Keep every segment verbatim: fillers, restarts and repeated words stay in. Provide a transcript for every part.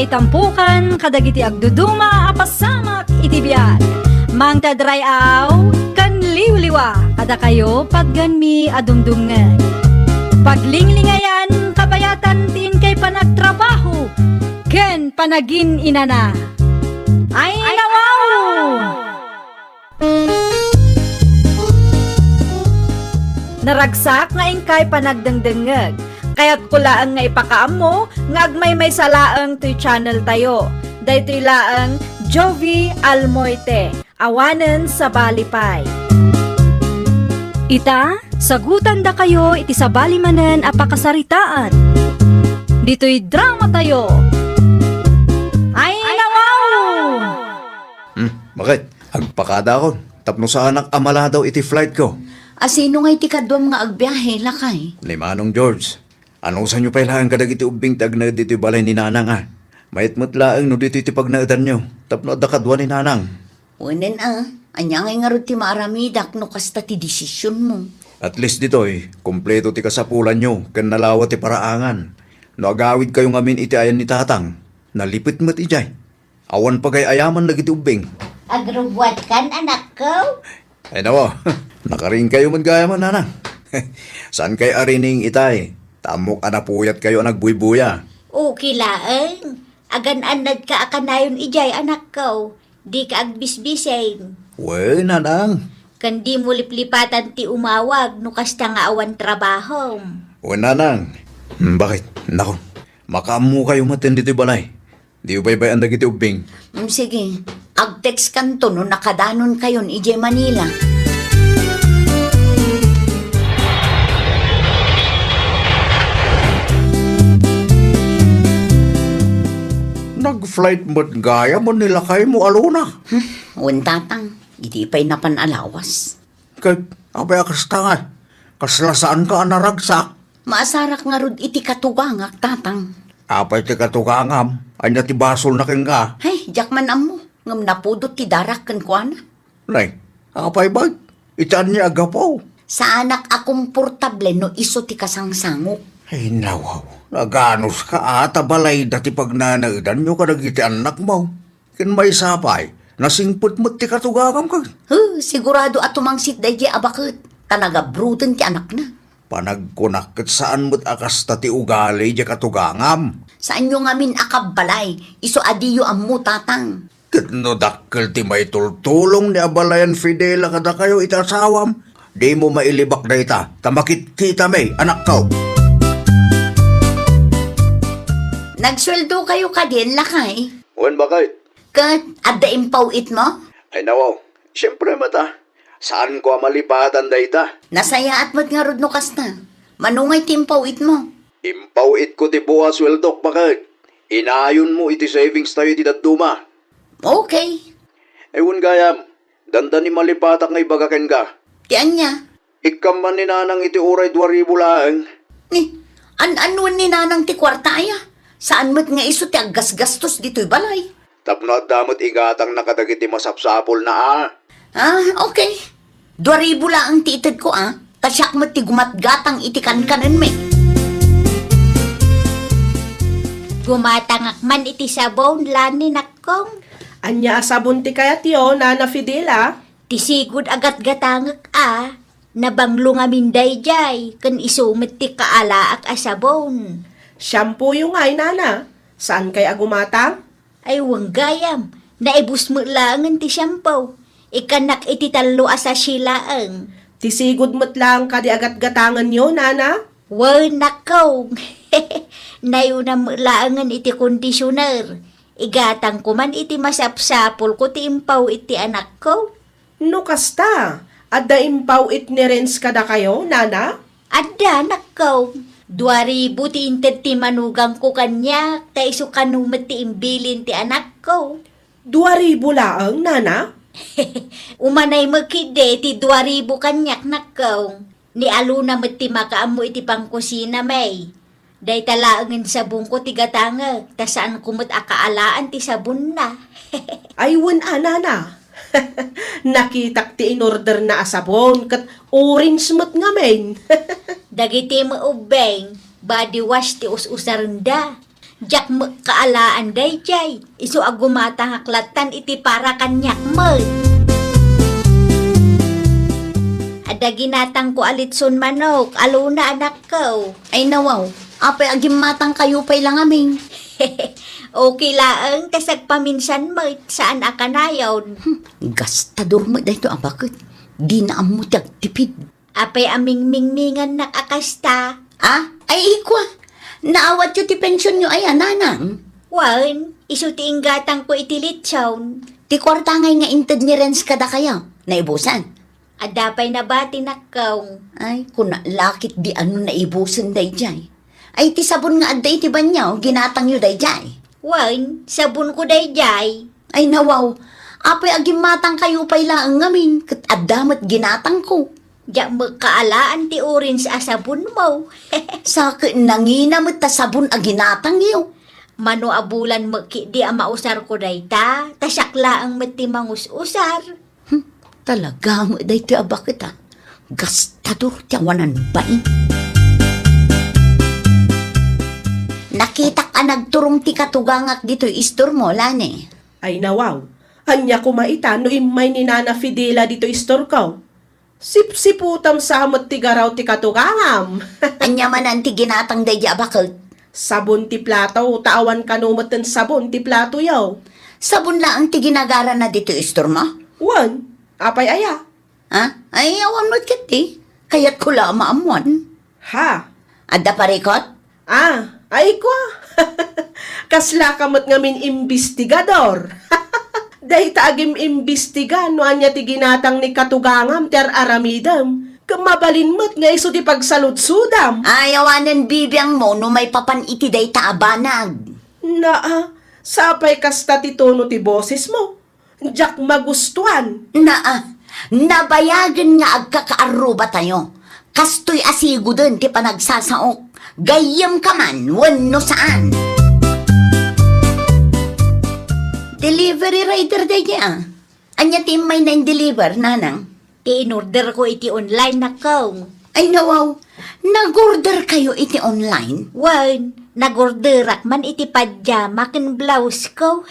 Itampukan kadagiti agduduma a pasamak iti biag. Mangted ray-aw ken liwliwa kadakayo patgenmi a dumdumngeg. Paglinglingayan, kabayatan ti inkay panagtrabaho ken panagin-inana. Ay, nawaw! Naragsak nga inkay panagdengdengngeg. Kayatko laeng nga ipakaammo nga agmaymaysa laeng toy channel tayo. Daytoy laeng Jovi Almoite, awanen sabali pay. Ita, sagutandakayo iti sabali manen a pakasaritaan. Ditoy drama tayo. Ay, nawaw! Hmm, bakit? Agpakadaakon, tapno saanak a maladaw iti flight ko. A, sino ngay ti kaduam nga agbiahe, lakay? Ni Manong George. Anusanyo pay laeng kadagiti ubbing ti agnaed ditoy balay ni Nanang, a? Mayat met laeng no ditoy ti pagnaedanyo, tapno adda kadua ni Nanang. Wenen, a, ania ngay ngarud ti maaramidak no kasta ti desisionmo? At least ditoy, kompleto ti kasapulanyo ken nalawa ti paraangan. No agawidkayo ngamin iti ayan ni Tatang, nalipet met idiay. Awan pagay-ayaman dagiti ubbing. Agrubbuatkan, anakko? Ay, nawa, nakaringkayo met gayam, Nanang. Saankay a rining itay, ta ammok a napuyatkayo a nagbuybuya. Okay laeng. Agan-annadka a kanayon idiay, anakko. Dika agbisbising. Wen, Nanang. Ken dimo liplipatan ti umawag no kasta nga awan trabahom. Wen, Nanang. Hmm, bakit? Nako, makaammokayo met ditoy balay. Diyo baybay-an dagiti ubbing. Mm, sige. Ag-textkanto no nakadanonkayon idiay Manila. Nag-flight met gayam ni lakaymo a Luna. Hmm, wen, Tatang. Idi pay napan a lawas. Ket apay a kasta ngay? Kasla saanka a naragsak? Maasarak ngarud iti katugangak, Tatang. Apay ti katugangam? Ania ti basolna kenka? Hay, diak man ammo. Ngem napudot ti darak kenkuana. Nay, apay met? Iti ania a gapu? Saanak a komportable no isu ti kasangsangok. Ay, nawaw. Naganuska a ta balayda ti pagnanaedanyo kadagiti annakmo. Ken maysa pay, nasingpet met ti katugangam ken. Huh, sigurado a tumangsit daydiay a baket, ta nagabruten ti anakna. Panagkunak ket saan met a kasta ti ugali diay katugangam. Saanyo ngamin a kabbalay, isu a diyo ammo, Tatang. Ket no dakkel ti maitultulong ni abalayan Fidela kadakayo iti asawam, dimo mailibak dayta, ta makitkitami, anakko. Nagsueldokayo kadin, lakay? Wen, bakay. Ket adda impaw-itmo? Ay, nawaw. Siempre met, a. Saanko a malipatan dayta. Nasayaat met ngarud no kasta. Mano ngay ti impaw-itmo? Impaw-itko ti bua a sueldok, baket. Inayonmo iti savings tayo iti dadduma. Okay. Ay, wen gayam, dandani malipatak nga ibaga kenka. Ti ania? Ikkam man ni Nanang iti uray dua ribu laeng. Ni, an-anuen ni Nanang ti kuarta aya? Saan met nga isu ti aggasgastos ditoy balay? Tapno adda met igatangna kadagiti masapsapulna, a. Ah, okay. Dua ribu laeng ti itedko, a. Ta siak met ti gumatgatang iti kankanenmi. Gumatangak man iti sabon, Lani, nakkong. Ania a sabon ti kayatyo, Nana Fidela? Ti sigud a gatgatangek, a. Nabanglo ngamin daydiay, ken isu met ti kaalaak a sabon. Shampooyo ngay, Nana. Saankay a gumatang? Ay, wen gayam. Naibus met laengen ti shampoo. Ikkannak iti tallo a sachet laeng. Ti sigud met laeng kadi a gatgatangenyo, Nana? Wen, nakkong. Nayunam met laengen iti conditioner. Igatangko man iti masapsapulko ti impaw-it ti anakko. No kasta, adda impaw-it ni Renz kadakayo, Nana? Adda, nakkong. Dua ribu ti inted ti manugangko kaniak, ta isu kano met ti imbilin ti anakko. Dua ribu laeng, Nana? Umanay met ketdi ti dua ribu kaniak, nakkong. Ni Alona met ti makaammo iti pangkusina, May. Dayta laengen sabonko ti gatangek, ta saanko met a kaalaan ti sabonna. Ay, wen a, Nana. Nakitak ti inorderna a sabon, ket orange met ngamin. Dagiti met ubbing, body wash ti us-usarenda. Diak met kaalaan daydiay, isu a gumatangak lattan iti para kaniak met. Adda ginatangko a litson manok, alona anakko. Ay nawaw, apay a gimmatangkayo pay la ngamin? Okay laeng, ta sagpaminsan met, saan a kanayon. Hmm, gastador met daytoy a baket. Dina ammo ti agtipid. Apay a mingmingmingannak a kasta? Ah, ay ikwa. Naawatyo ti pensionyo aya, nanang? Wen, isu ti inggatangko iti litson. Ti kuarta ngay nga inted ni Renz kadakayo, naibusan? Adda pay nabati, nakkong. Ay, kuna lakit di ano naibusen daydiay. Ay, ti sabon nga adda iti banyo, ginatangyo daydiay? Wen, sabonko daydiay. Ay, nawaw. Apay a gimmatangkayo pay laeng ngamin, ket adda met ginatangko. Diak met kaalaan ti orange a sabonmo. Sa ket nangina met ta sabon a ginatangyo. Mano a bulan met ketdi a mausarko dayta, ta siak laeng met ti mangus-usar. Hmm, talaga met daytoy a baket, a. Gastador ti awanan bain. Nakitak a nagturong ti katugangak ditoy istormo, Lani. Ay nawaw, ania koma ita no immay ni Nana Fidela ditoy istorko? Sipsiputam sa met ti garaw ti katugangam. Ania manen ti ginatang daydi a baket? Sabon ti plato, ta awan kano metten sabon ti platoyo. Sabon laeng ti ginagarana ditoy istormo? Wen, apay aya? Ha? Ay, awan met ketdi. Kayatko la a maammuan. Ha? Adda parikot? Ah, ay kwa. Kaslaka met ngamin imbestigador. Dayta agim-imbestiga no ania ti ginatang ni katugangam ti ar-aramidem. Ket mabalin met nga isu ti pagsaludsodam. Ay, awanen bibiangmo no maipapan iti dayta a banag. Naa, sapay kasta ti tono ti bosesmo. Diak magustuan. Naa, nabayagen nga agkakaarrubatayo. Kastoy a siguden ti panagsasaok. Gayyemka man wenno saan. Delivery rider daydi a. Ania ti immayna in-deliver, nanang? Ti in-orderko iti online, nakkong. Ay, nawaw, nag-orderkayo iti online? Wen, nag-orderak man iti pajama ken blouseko.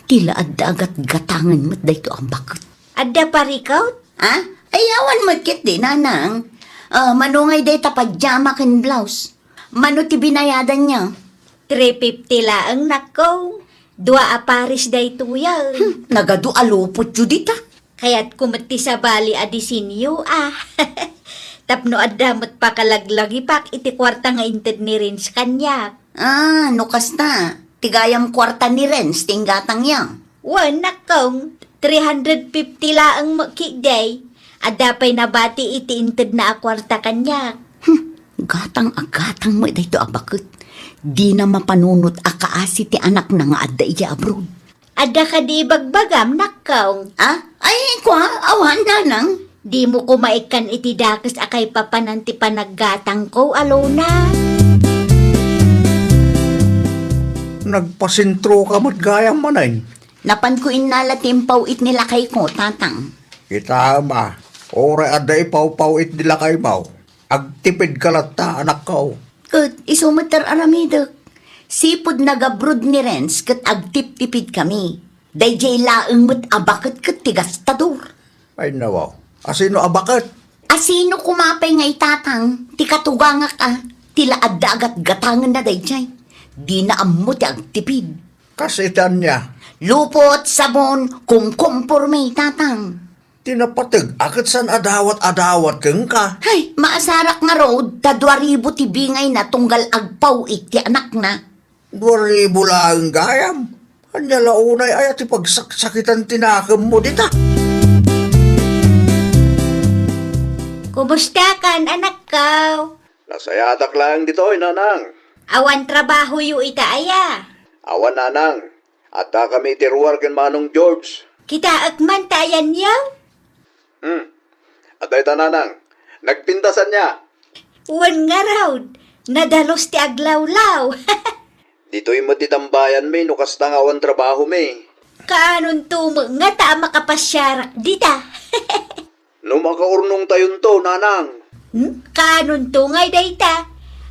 Ti la adda agatgatangen met daytoy a baket. Adda parikot? Ha? Ay, awan met ketdi, nanang. Ah, mano ngay dayta pajama ken blouse? Mano ti binayadanyo? Three fifty laeng, nakkong. Dua a pares daytoyen. Hmm, nagadu a lupotyo dita. Kayatko met ti sabali a disenyo, a. Tapno adda met pakalaglagipak iti kuarta nga inted ni Renz kaniak. Ah, no kasta, ti gayam kuarta ni Renz ti inggatangyo? Wen, nakkong, three hundred fifty laeng met ketdi. Adda pay nabati iti intedna a kuarta kaniak. Hmm, gatang a gatang met daytoy a baket. Dina mapanunot a kaasi ti anakna nga adda idiay abroad. Adda kadi ibagbagam, nakkong? Ah? Ay, kwa, awan, nanang. Dimo koma ikkan iti dakes a kaipapanan ti panaggatangko, alona. Nagpasentroka met gayam manen. Napanko innala ti impaw-it ni lakayko, tatang. Kitaem a, uray adda ipawpaw-it ni lakaymo. Agtipidka latta, anakko. Ket isu met ti ar-aramidek. Sipud nag-abroad ni Renz ket agtiptipidkami. Daydiay laeng met a baket ket ti gastador. Ay nawaw, asino a baket? Asino koma pay nga itatang ti katugangak a ti la adda agatgatangenna daydiay? Dina ammo ti agtipid. Kas iti ania? Lupot, sabon, kumkumporme, tatang. Ti napateg a ket saan a dawat a dawat kenka. Hay, maasarak ngarud ta dua ribu ti bingayna tunggal agpaw-it ti anakna. Dua ribu laeng gayam. Ania la unay aya ti pagsaksakitan ti nakemmo dita? Kumustakan, anakko? Nasayatak laeng ditoy, nanang. Awan trabahoyo ita aya? Awan, nanang. Addakami iti ruar ken Manong George. Kitaek man ta ayanyo? Hmm. Adda ita, nanang. Nagpintasan niya. Wen ngarud, nadalus ti aglawlaw. Ditoy met ti tambayanmi no kasta nga awan trabahomi. Kaanonto met ngata a makapasiarak dita? No makaurnongtayonto, nanang. Hmm? Kaanonto ngay dayta?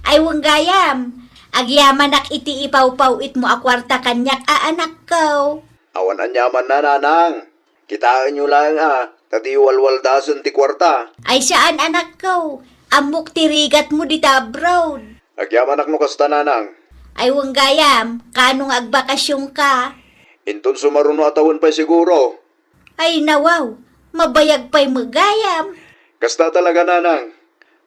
Ay, wen gayam, Agyamanak iti ipawpaw-itmo a kuarta kaniak a anakko. Awan aniamanna, nanang. Kitaenyo laeng a, ta di walwaldasen ti kuarta. Ay saan, anakko. Ammok ti rigatmo dita abroad. Agyamanak no kasta, nanang. Ay wen gayam, kaano nga agbakasionka? Inton sumaruno a tawen pay siguro. Ay nawaw, mabayag pay met gayam. Kasta talaga, nanang.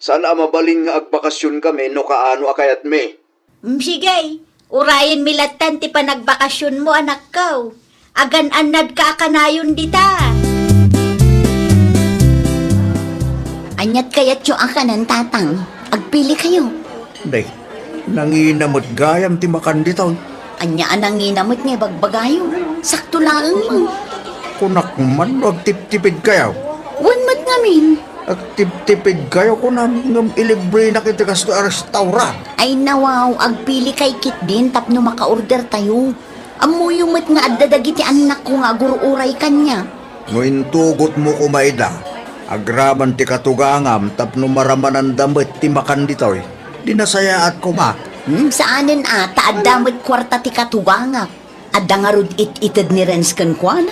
Saan a mabalin nga agbakasionkami no kaano a kayatmi. Mm, sige, urayenmi lattan ti panagbakasionmo, anakko. Agan-annadka a kanayon dita. Aniat kayatyo a kanan, tatang? Agpili kayo. Day, nangina met gayam ti makan ditoy. Ania a nangina met nga ibagbagayo? Sakto laeng man. Kunak man no agtiptipid kayo. Wen met ngamin. Agtiptipid kayo kunam ngem ilibrenak iti kastoy a restaurant. Ay nawaw, agpili kay ketdin tapno maka-order tayo. Ammoyo met nga adda dagiti annakko nga agur-uray kaniak. No intugotmo koma ida, agraman ti katugangam tapno maramananda met ti makan ditoy. Di nasayaat koma. Hmm, saanen a, ta adda met kuarta ti katugangak. Adda ngarud it-ited ni Renz kenkuana?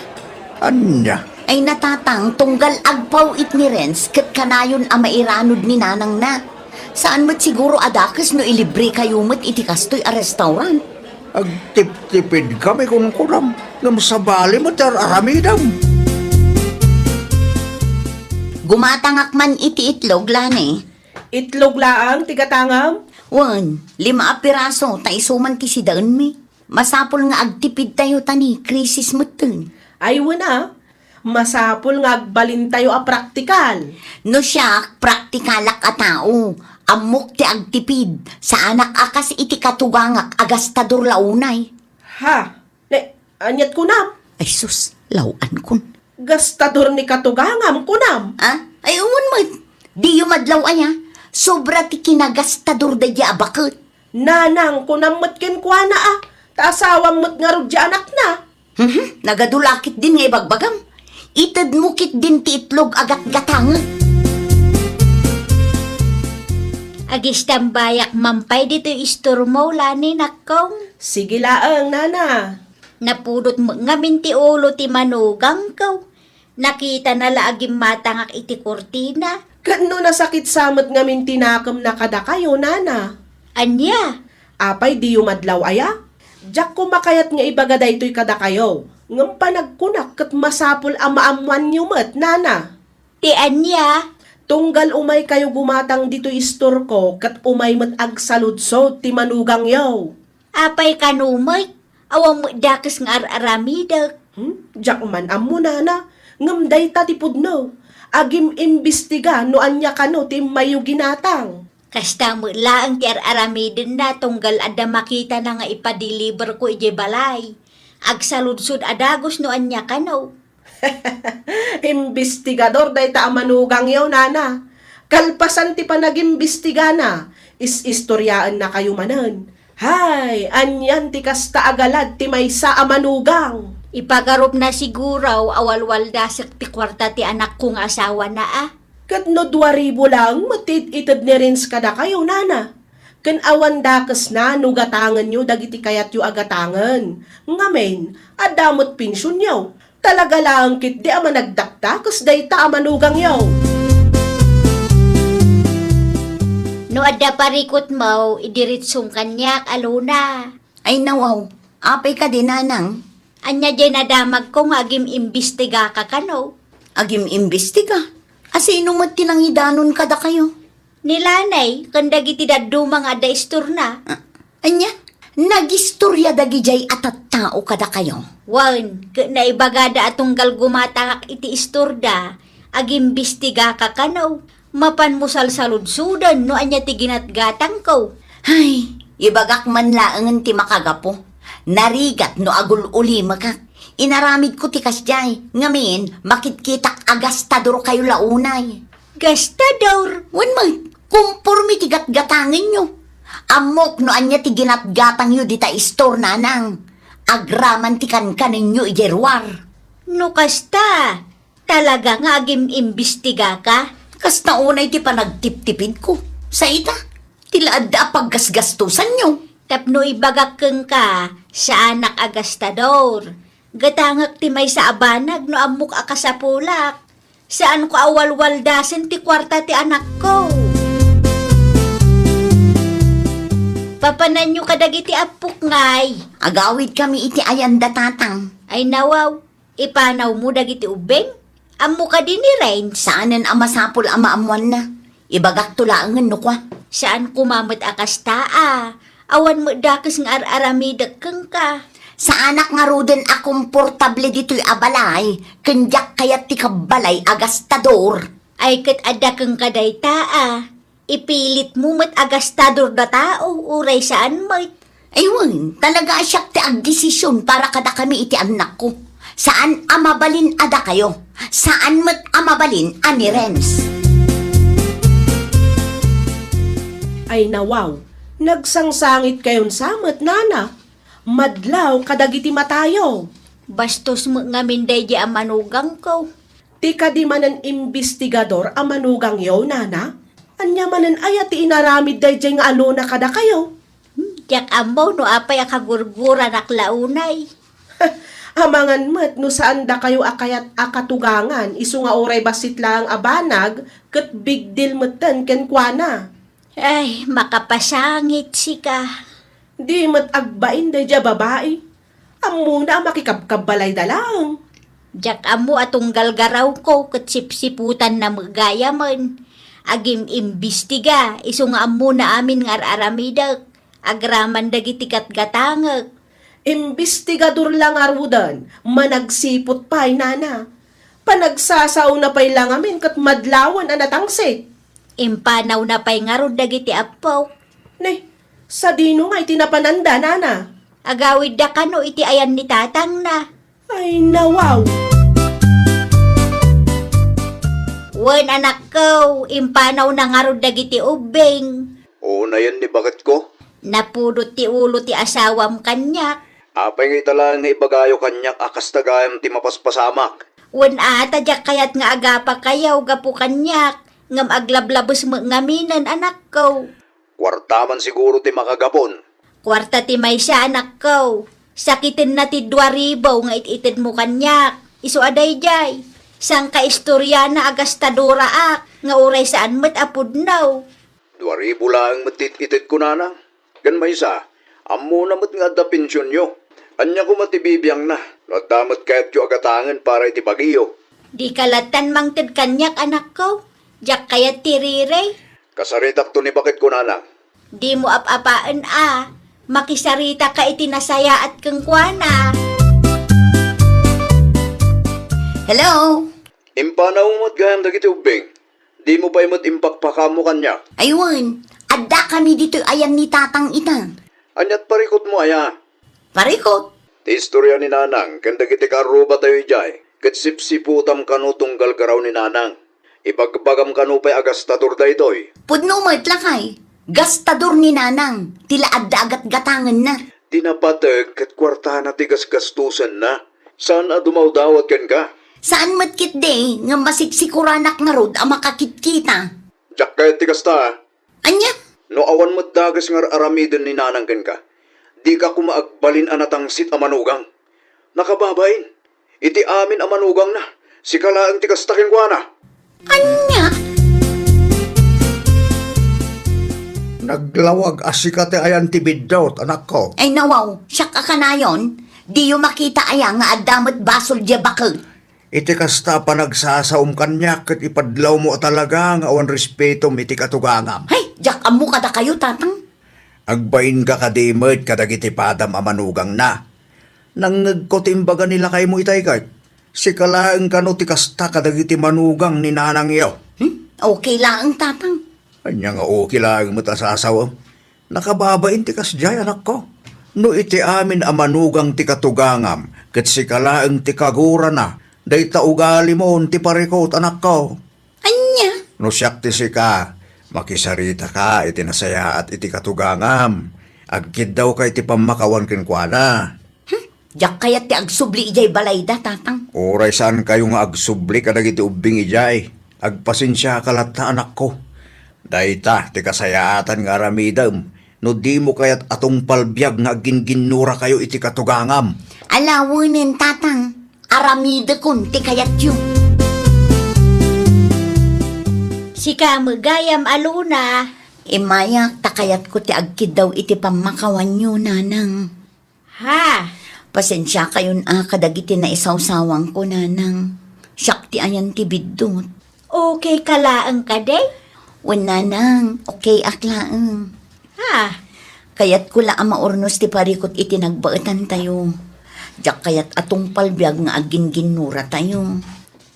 Ania? Ay natatang, tunggal agpaw-it ni Renz ket kanayon a mairanod ni nanangna. Saan met siguro a dakes no ilibre kayo met iti kastoy a restaurant. Agtiptipid kami kunkunam, ngem sabali met ti ar-aramidam. Gumatangak man iti itlog, Lani. Itlog laeng ti gatangam? Wen, lima a piraso, ta isu man ti sidaenmi. Masapul nga agtipidtayo ta ni krisis metten. Ay, wen a. Masapul nga agbalintayo a praktikal. No siak, praktikalak a tao. Ammok ti agtipid. Saanak a kas iti katugangak a gastador la unay. Ha? Ne, aniat kunam? Ay sus, law-ankon. Gastador ni katugangam, kunam? Ah? Ay, wen met. Diyo madlaw aya. Sobra ti kinagastador daydi a baket. Nanang, kunam met kenkuana a, ta asawam met ngarud ti anakna. Mhm, nagadu la ketdin nga ibagbagam. Itedmo ketdin ti itlog a gatgatangen. Agistambayak man pay ditoy istormo, Lani, nakkong. Sige laeng, nana. Napudot met ngamin ti ulo ti manugangko. Nakitana la a gimmatangak iti kurtina. Ket no nasakit sa met ngamin ti nakemna kadakayo, nana? Ania? Apay diyo madlaw aya? Diak koma kayat nga ibaga daytoy kadakayo, ngem panagkunak ket masapul a maammoanyo met, nana. Ti ania? Tunggal umaykayo gumatang ditoy istorko ket umay met agsaludsod ti manugangyo. Apay kano met? Awan met dakes nga ar-aramidek. Hmm? Diak man ammo, nana. Ngem dayta ti pudno. Agim-imbestiga no ania kano ti immayyo ginatang. Kasta met laeng ti ar-aramidenna tunggal adda makitana nga ipadeliverko idiay balay. Agsaludsod a dagus no ania kano. Imbestigador dayta a manugangyo, nana. Kalpasan ti panagimbestigana, is-istoriaennakayo manen. Hay, anian ti kasta a galad ti maysa a manugang? Ipagarupna siguro a walwaldasek ti kuarta ti anakko nga asawana a. Ket no dua ribu laeng met ti it-ited ni Renz kadakayo, nana. Ken awan dakesna no gatangenyo dagiti kayatyo a gatangen. Ngamin, adda met pensionyo. Talaga laeng ketdi a managdakdakes dayta a manugangyo. No adda parikutmo, idiritsom kaniak, Alona. Ay, nawaw. Apay kadi, nanang? Ania diay nadamagko nga agim-imbestigaka kano? Agim-imbestiga? A sino met ti nangidanon kadakayo? Ni Lanay ken dagiti dadduma nga adda istorna. Ah, ania? Nagistorya dagidiay a tattao kadakayo? Wen, ket naibagada a tunggal gumatangak iti istorda, agimbestigaka kano. Mapanmo salsaludsoden no ania ti ginatgatangko. Hay, ibagak man laengen ti makagapu. Narigat no agul-ulimekak. Inaramidko ti kasdiay, ngamin, makitkitak a gastadorkayo la unay. Gastador? Wen met, kumporme ti gatgatangenyo. Ammok no ania ti ginatgatangyo dita istor, nanang. Agraman ti kankanenyo idiay ruar. No kasta, talaga nga agim-imbestigaka? Kasta unay ti panagtiptipidko. Sa ita, ti la adda a paggasgastosanyo. Tapno ibagak kenka, saanak a gastador. Gatangek ti maysa a banag no ammok a kasapulak. Saanko a walwaldasen ti kuarta ti anakko. Papananyo kadagiti appok ngay. Agawidkami iti ayanda, tatang. Ay nawaw, ipanawmo dagiti ubbing? Ammo kadi ni Renz? Saanen a masapul a maammoanna. Ibagakto laengen no kua. Saan koma met a kasta a. Awan met dakes nga ar-aramidek kenka. Saanak ngaruden a komportable ditoy a balay, ken diak kayat ti kabbalay a gastador. Ay ket adda kenka dayta a. Ipilitmo met a gastador da tao, uray saan met. Ay wen, talaga a siak ti agdesision para kadakami iti annakko. Saan a mabalin a dakayo. Saan met a mabalin a ni Renz. Ay nawaw, nagsangsangitkayon sa met, nana. Madlaw kadagiti matayo. Bastos met ngamin daydi a manugangko. Ti kadi manen imbestigador a manugangyo, nana? Ania manen aya ti inaramid daydiay nga alona kadakayo? Hmm, diak ammo no apay a kagurguranak la unay. Amangan met no saan dakayo a kayat a katugangan, isu nga uray bassit laeng a banag ket big deal metten kenkuana. Ay, makapasangit sika. Di met agbain daydiay a babai. Ammona a makikabkabbalayda laeng. Diak ammo a tunggal garawko ket sipsiputanna met gayamen. Agim-imbistiga, isu nga ammona amin nga ar-aramidek. Agraman dagiti gatgatangek. Imbestigador la ngaruden, managsiput pay, nana. Panagsasaona pay la ngamin ket madlawen a natangsit. Impanawna pay ngarud dagiti appok. Ne, sadino nga iti napananda, nana? Agawidda kano iti ayan ni tatangna. Ay, nawaw! Wen, anakko, impanawna ngarud dagiti ubbing. Unayen ni baketko. Napudot ti ulo ti asawam kaniak. Apay nga ita laeng nga ibagayo kaniak a kasta gayam ti mapaspasamak? Wen, ata diak kayat nga agapakayo gapu kaniak, ngem aglablabes met ngaminen, anakko. Kuarta man siguro ti makagapon. Kuarta ti maysa, anakko. Sakitenna ti dua ribu nga it-itedmo kaniak. Isu a daydiay. Sangka istoriana a gastadoraak nga uray saan met a pudno. Dua ribu laeng met ti it-itedko, nanang. Ken maysa, ammona met nga adda pensionyo. Ania koma ti bibiangna? No adda met kayatyo a gatangen para iti bagiyo. Dika lattan mangted kaniak, anakko. Diak kayat ti riri. Kasaritakto ni baketko, nanang. Dimo ap-apaen a. Makisaritaka iti nasayaat kenkuana. Hello? Impanawmo met gayam dagiti ubbing. Dimo pay met impakpakaammo kaniak. Ay wen, addakami ditoy ayan ni tatang ita. Aniat parikutmo aya? Parikut. Ti istoria ni nanang ken dagiti kaarrubatayo idiay, ket sipsiputam kano tunggal garaw ni nanang. Ibagbagam kano pay a gastador daytoy. Pudno met, lakay. Gastador ni nanang, ti la adda a gatgatangenna. Ti napateg ket kuartana ti gasgastosenna. Saan a dumawdawat kenka. Saan met ketdi nga masiksikoranak ngarud a makakitkita. Diak kayat ti kasta, a. Ania? No awan met dakes nga ar-aramiden ni nanang kenka, dika koma agbalin a natangsit a manugang. Nakababain, iti amin a manugangna, sika laeng ti kasta kenkuana. Ania? Naglawag a sika ti ayan ti biddut, anakko. Ay nawaw, siak a kanayon, diyo makita aya nga adda met basol diay baket? Iti kasta a panagsasaom kaniak ket ipadlawmo a talaga nga awan respetom iti katugangam. Hay, diak ammo kadakayo, tatang. Agbainka kadi met kadagiti padam a manugangna. Nangngegko ti imbaga ni lakaymo itay ket. Sika laeng kano ti kasta kadagiti manugang ni nanangyo. Hmm? Okay laeng, tatang. Ania nga okay laeng met a sasawem? Nakababain ti kasdiay, anakko. No iti amin a manugang ti katugangam, ket sika laeng ti kagurana, dayta ugalimon ti parikut, anakko. Ania? No siak ti sika, makisaritaka iti nasayaat iti katugangam. Agkiddawka iti pammakawan kenkuana. Hmm, diak kayat ti agsubli idiay balayda, tatang. Uray saankayo nga agsubli kadagiti ubbing idiay, agpasensiaka latta, anakko. Dayta ti kasayaatan nga aramidem, No dimo kayat a tungpal biag nga agginginnurakayo iti katugangam. Alawenen, Tatang. Aramidekon ti kayatyo. Sika met gayam a Luna. Immayak ta kayatko ti agkiddaw iti pammakawanyo, Nanang. Ha? Pasensiakayon a kadagiti naisawsawangko, Nanang. Siak ti ayan ti biddut. Okay ka laeng kadi? Wen, Nanang, okay ak laeng. Ha? Kayatko la a maurnos ti parikut iti nagbaetantayo. Diak kayat a tungpal biag nga agginginnuratayo.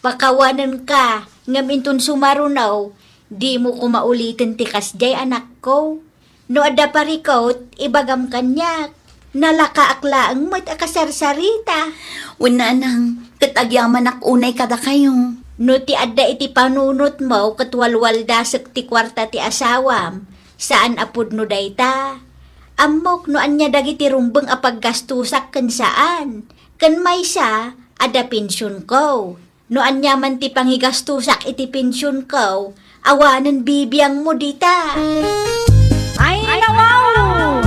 Pakawanenka, ngem inton sumaruno, dimo koma uliten ti kasdiay, anakko. No adda parikut, ibagam kaniak. Nalakaak laeng met a kasarsarita. Wen, Nanang, ket agyamanak unay kadakayo. No ti adda iti panunotmo ket walwaldasek ti kuarta ti asawam, saan a pudno dayta. Ammok no ania dagiti rumbeng a paggastusak ken saan. Ken maysa, adda pensionko. No ania man ti pangigastusak iti pensionko, awanen bibiangmo dita. Ay, nawaw!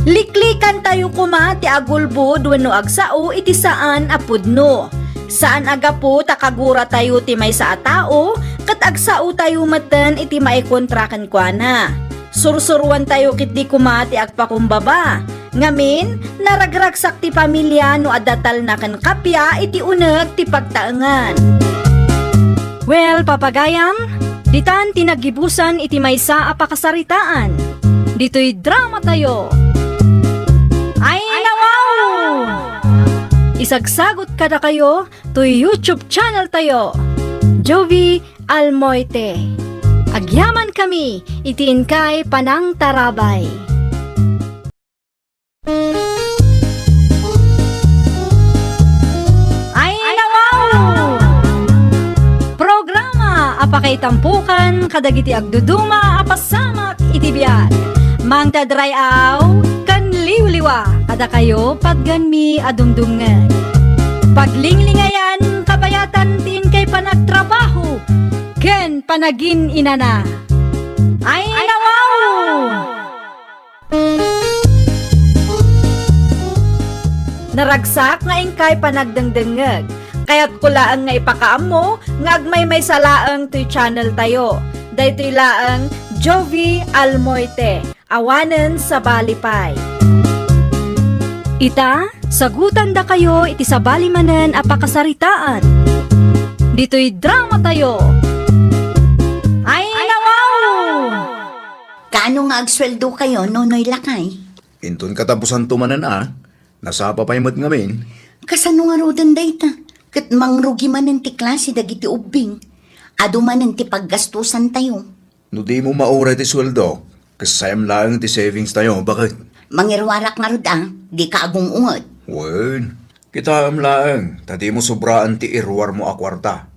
Liklikantayo koma ti agulbod wenno agsao iti saan a pudno. Saan a gapu ta kaguratayo ti maysa a tao, ket agsaotayo metten iti maikontra kenkuana. Sursuroantayo ketdi koma ti agpakumbaba. Ngamin, naragragsak ti pamilia no adda talna ken kappia iti uneg ti pagtaengan. Well, papagayam, ditan ti naggibusan iti maysa a pakasaritaan. Ditoy dramatayo. Ay, nawaw! Isagsagot kadakayo toy YouTube channel tayo, Jovie Almoite. Agyamankami iti inkay panangtarabay. Ay, nawaw! Programa a pakaitampokan kadagiti agduduma a pasamak iti biag. Mangted ray-aw ken liwliwa kadakayo patgenmi a dumdumngeg. Paglinglingayan kabayatan ti inkay panagtrabaho ken panagin-inana. Ay, nawaw! Naragsak nga inkay panagdengdengngeg. Kayatko laeng nga ipakaammo nga agmaymaysa laeng toy channel tayo. Daytoy laeng Jovie Almoite, awanen sabali pay. Ita, sagutandakayo iti sabali manen a pakasaritaan. Ditoy dramatayo. Ay, nawaw! Kaano nga agsueldokayo, Nonoy Lakay? Inton katapusanto manen a, nasapa pay met ngamin. Kasano ngaruden dayta? Ket mangrugi manen ti klase dagiti ubbing. Adu manen ti paggastusantayo. No dimo mauray ti sueldo, kasayam laeng ti savings tayo, baket? Mangiruarak ngarud a, dika agung-unget. Wen, kitaem laeng, ta dimo sobraan ti iruarmo a kuarta.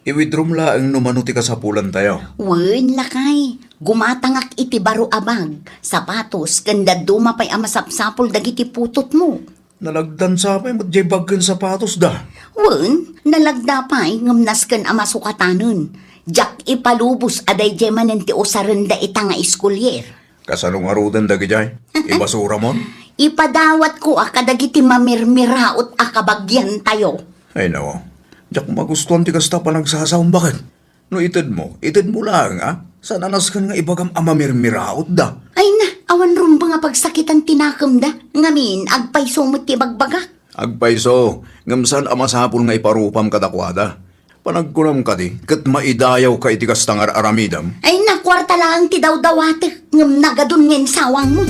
I-withdrawm laeng no mano ti kasapulantayo. Wen, lakay, gumatangak iti baro a bag, sapatos, ken dadduma pay a masapsapul dagiti putotmo. Nalagdan sa pay met jay bag ken sapatos da. Wen, nalagda pay ngem nasken a masukatanen. Diak ipalubos a daydiay manen ti usarenda ita nga iskulier. Kasano ngaruden dagidiay? Ibasuramon? Ipadawatko a kadagiti mamirmiraot a kabagiantayo. Ay, nawa. Diak magustuan ti kasta panagsasaom, baket? No itedmo, itedmo laeng, a? Saan a nasken nga ibagam a mamirmiraotda? Ay na, awan rumbeng a pagsakitan ti nakemda. Ngamin, agpayso met ti bagbagak. Agpayso, ngem saan a masapul nga iparupam kadakuada. Panagkunam kadi, ket maidayawka iti kasta nga ar-aramidem? Ay na, kuarta laeng ti dawdawatek, ngem nagadun nga insawangmo.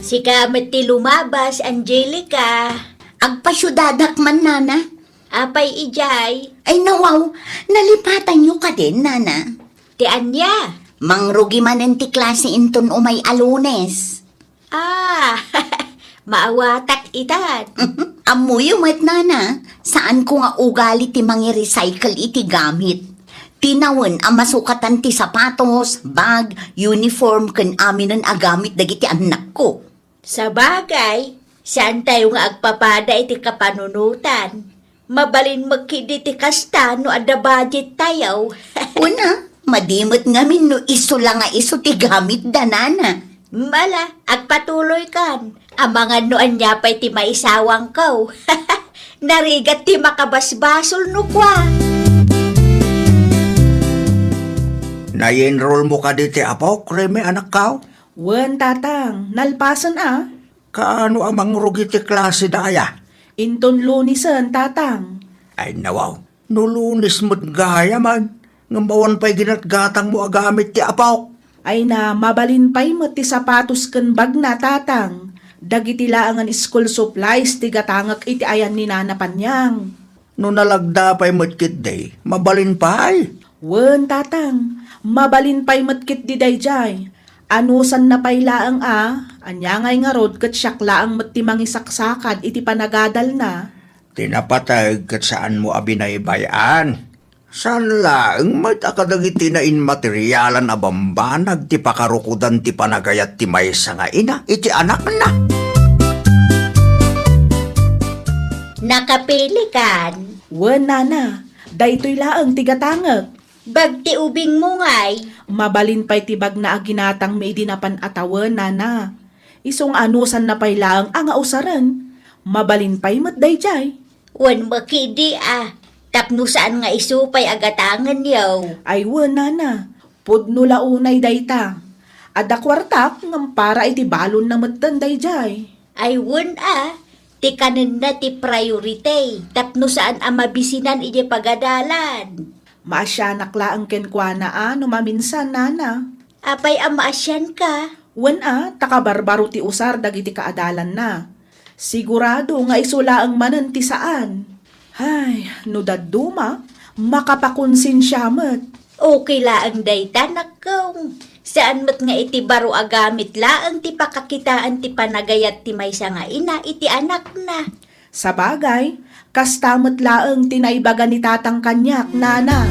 Sika met ti lumabas, Angelica. Agpasiudadak man, nana. Apay idiay? Ay, nawaw, nalipatanyo kadin, nana? Ti ania? Mangrugi manen ti klase inton umay a Lunes. Ah, maawatak itan. Ammoyo met, nana, saanko nga ugali ti mangi-recycle iti gamit. Tinawen a masukatan ti sapatos, bag, uniform, ken aminen a gamit dagiti annakko. Sabagay, saantayo nga agpapada iti kapanunotan. Mabalin met ketdi ti kasta no adda budgettayo. Una, Madi met ngamin no isu la nga isu ti gamitda, nana. Ala, agpatuloykan. Amangan no ania pay ti maisawangko. Narigat ti makabasbasol no kua. Nai-enrollmo kadi ti apok, Remy, anakko? Wen, tatang. Nalpasen a. Kaano a mangrugi ti klaseda aya? Inton Lunesen, tatang. Ay, nawaw. No Lunes met gayamen, ngem awan pay ginatgatangmo a gamit ti apok. Ay na, mabalin pay met ti sapatos ken bagna, tatang. Dagiti laengen school supplies ti gatangek iti ayan ni Nana Panyang. No nalagda pay met ketdi, mabalin pay. Wen, tatang, mabalin pay met ketdi daydiay. Anusanna pay laeng a, ania ngay ngarud ket siak laeng met ti mangisaksakad iti panagadalna. Ti napateg ket saanmo a binaybay-an. Saan laeng met a kadagiti nainmaterialan a bambanag ti pakarukodan ti panagayat ti maysa nga ina iti anakna. Nakapilikan? Wen, nana, daytoy laeng ti gatangek. Bag ti ubingmo ngay? Mabalin pay ti bagna a ginatangmi idi napan a tawen, nana. Isu nga anusanna pay laeng a nga usaren. Mabalin pay met daydiay. Wen, makidi a, tapno saan nga isu pay a gatangenyo. Ay wen, nana, pudno la unay dayta. Adda kuartak ngem para iti balonna metten daydiay. Ay wen a, ti kanenna ti priority tapno saan a mabisinan idiay pagadalan. Maasianak laeng kenkuana a no maminsan, nana. Apay a maasianka? Wen a, ta kabarbaro ti usar dagiti kaadalanna. Sigurado nga isu laeng manen ti saan. Hay, no dadduma, makapakonsensia met. Okay laeng dayta, nakko. Saan met nga iti baro a gamit laeng ti pakakitaan ti panagayat ti maysa nga ina iti anakna. Sabagay, kasta met laeng ti naibaga ni tatang kaniak, nana.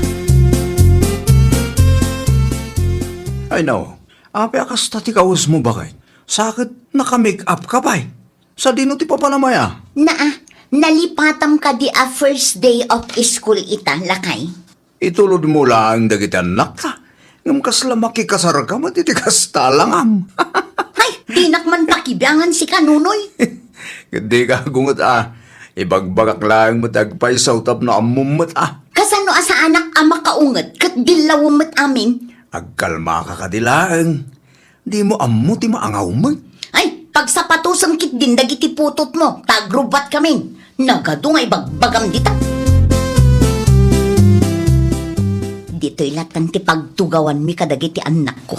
Ay, no. Apay a kasta ti kawesmo, baket? Sa ket naka-make up ka pay. Sadino ti papanam aya? Naa, nalipatam kadi a first day of school ita, lakay. Itulodmo laeng dagiti annakta. Ngem kasla makikasarka met iti kasta, langam. Hay, dinak man pakibiangan sika, Nonoy. Ket dika agunget a. Ibagbagak laeng met agpayso tapno ammom met a. Kasano a saanak a makaunget ket dillawem met amin? Agkalmaka kadi laeng. Dimo ammo ti maangawem. Ay, pagsapatosem ketdin dagiti putotmo, ta agrubbat kamin. Nagadu nga ibagbagam dita. Ditoy latan ti pagtugawanmi kadagiti annakko.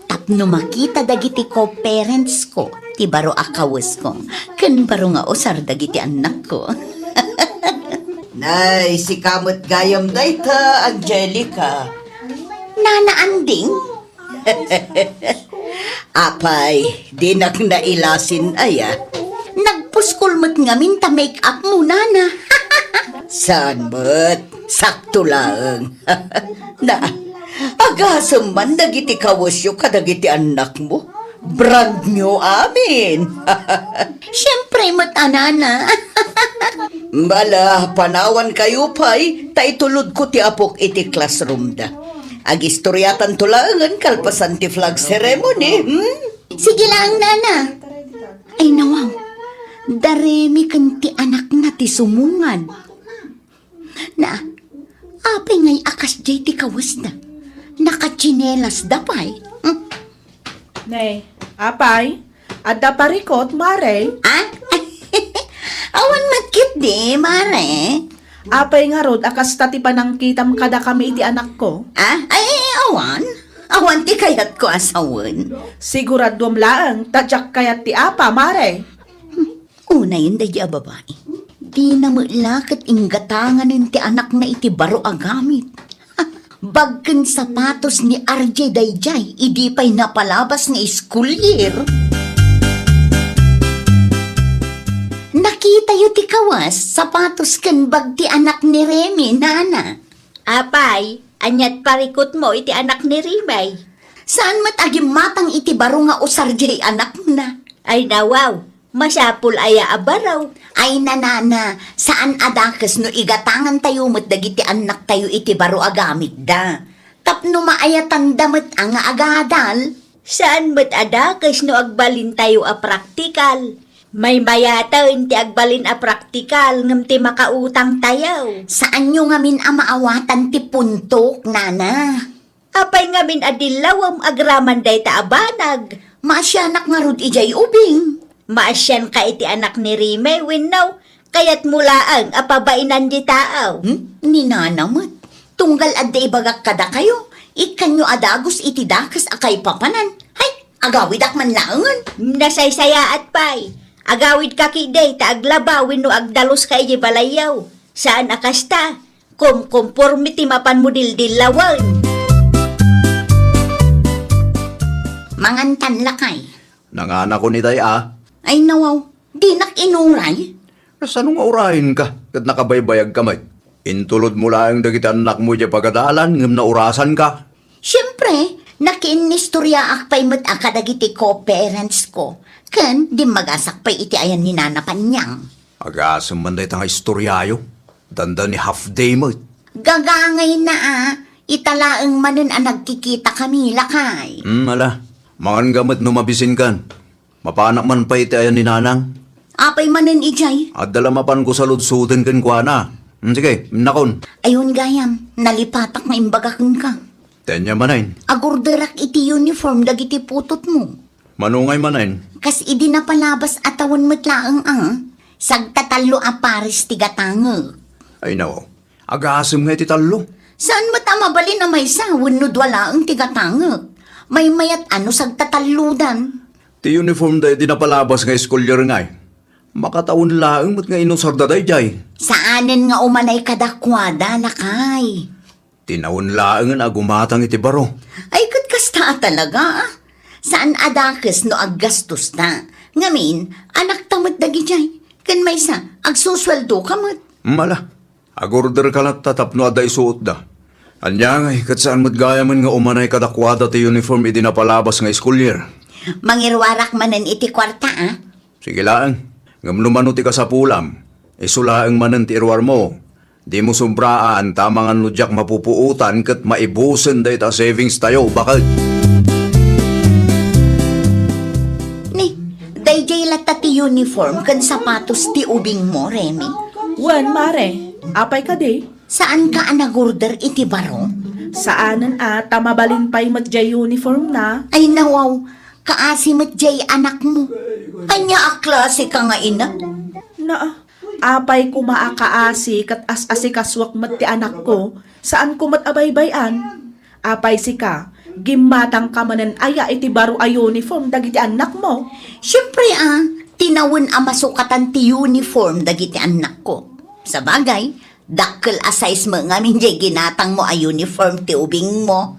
Tapno makita dagiti co-parents ko, ti baro a kawesko, ken baro nga usar dagiti annakko. Nay, sika met gayam dayta, Angelica. Nana Anding? Apay, dinak nailasin aya. Nagpuskol met ngamin ta make up mo, nana. Saan met? Sakto laeng. Na, agasem man dagiti kawesyo kadagiti annakmo. Brand new amin. Siempre met a, nana. Bala, panawankayo pay, ta itulodko ti apok iti classroom da. Agistoriatanto laengen kalpasan ti flag ceremony, hmm? Sige lang, nana. Ay, nawaw. Da Remy ken ti anakna ti sumungad. Na, apay ngay a kasdiay ti kawesda? Nakatsinelasda pay. Hmm. Ne, apay, adda parikut, mare? Ah? Awan met ketdi, mare. Apay ngarud a kasta ti panangkitam kadakami iti anakko? Ah? Ay, awan. Awan ti kayatko a sawen. Siguraduam laeng ta diak kayat ti apa, mare. Unayen daydi a babai. Dina met la ket inggatanganen ti anakna iti baro a gamit. Bag ken sapatos ni R J daydiay idi pay napalabas nga school year. Nakitayo ti kawas, sapatos ken bag ti anak ni Remy, nana. Apay, aniat parikutmo iti anak ni Remy? Saan met a gimmatang iti baro nga usar diay anakna? Ay, nawaw, masapul aya a baro? Ay, nanana, saan a dakes no igatangantayo met dagiti annaktayo iti baro a gamitda. Ta No maayatanda met a nga agadal. Saan met a dakes no agbalintayo a praktikal. Maymayaten ti agbalin a praktikal ngem ti makautangtayo. Saanyo ngamin a maawatan ti puntok, nana. Apay ngamin a dillawem agraman dayta a banag? Maasianak ngarud idiay ubing. Maasianka iti anak ni Rime wenno kayatmo laeng a pabainan ti tao? Hmm? Ni nana met. Tunggal adda ibagak kadakayo, ikkanyo a dagus iti dakes a kaipapanan. Hay, agawidak man laengen. Nasaysayaat pay. Agawidka ketdi ta aglaba wenno agdaluska idiay balayyo. Saan a kasta. Kumkumporme ti mapanmo dildillawen. Mangantan, lakay. Nanganakon itay a. Ay, nawaw. Dinak inuray. Kasano nga urayenka ket nakabaybayagka met? Intulodmo laeng dagiti annakmo idiay pagadalan ngem naurasanka. Siempre, nakiinnistoriaak pay met a kadagiti co-parents ko, ken dimmagasak pay iti ayan ni Nana Panyang. Agasem man dayta nga istoriayo. Dandani half day met. Gagangayna a, ita laeng manen a nagkikitakami, lakay. Hmm, ala. Mangan ka met no mabisinkan. Mapanak man pay iti ayan ni Nanang. Apay manen idiay? Adda la mapanko saludsoden kenkuana. Hmm, sige, innakon. Ayun gayam, nalipatak nga imbagak kenka. Ania manen? Agorderak iti uniform dagiti putotmo. Mano ngay manen? Kas idi napalabas a tawen met laeng a. Sagtatallo a pares ti gatangek. Ay, nawaw. Agasem nga iti tallo. Saan met a mabalin a maysa wenno dua laeng ti gatangek? Maymayat a no sagtatallodan. Ti uniform da iti napalabas nga school year ngay. Makatawen laeng met nga inusarda daydiay. Saanen nga umanay kadakuada, lakay. Tinawen laengen a gumatang iti baro. Ay, ket kasta a talaga, a. Saan a dakes no aggastosta. Ngamin, anakta met dagidiay. Ken maysa, agsusueldoka met. Mala, agorderka latta tapno adda isuotda. Ania ngay, ket saan met gayamen nga umanay kadakuada ti uniform idi napalabas nga school year. Mangiruarak manen iti kuarta, a. Sige laeng. Ngem no mano ti kasapulam, isu laeng manen ti iruarmo. Dimo sobraan, ta amangan no diak mapupuotan ket maibusen dayta savings tayo, baket. Ni, daydiay latta ti uniform ken sapatos ti ubingmo, Remy. Wen, mare. Apay kadi? Saanka a nagorder iti baro? Saanen a, ta mabalin pay met diay uniform na. Ay, nawaw, kaasi met diay anakmo. Ania a klaseka nga ina? Naa, apay koma a kaasi ket as-asikasuak met ti anakko, saanko met a baybay-an. Apay sika, gimmatangka manen aya iti baro a uniform dagiti annakmo? Siempre a, tinawen a masukatan ti uniform dagiti annakko. Sabagay, dakkel a size met ngamin diay ginatangmo a uniform ti ubingmo.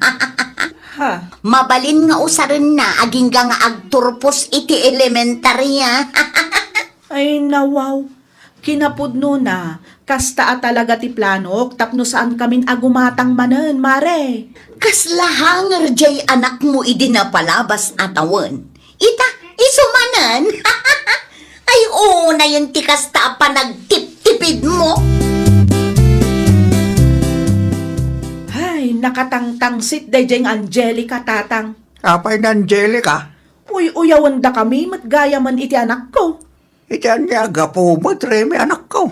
Ha? Mabalin nga usarenna agingga nga agturpos iti elementarya. Ay, nawaw. Kinapudnona, kasta a talaga ti planok tapno saankamin a gumatang manen, mare. Kasla hanger diay anakmo idi napalabas a tawen. Ita, isu manen. Ay, unayen ti kasta a panagtiptipidmo. Ay, nakatangtangsit daydiay nga Angelica, tatang. Apay ni Angelica? Uy-uyawendakami met gayamen iti anakko. Iti ania a gapu met, Remy, anakko?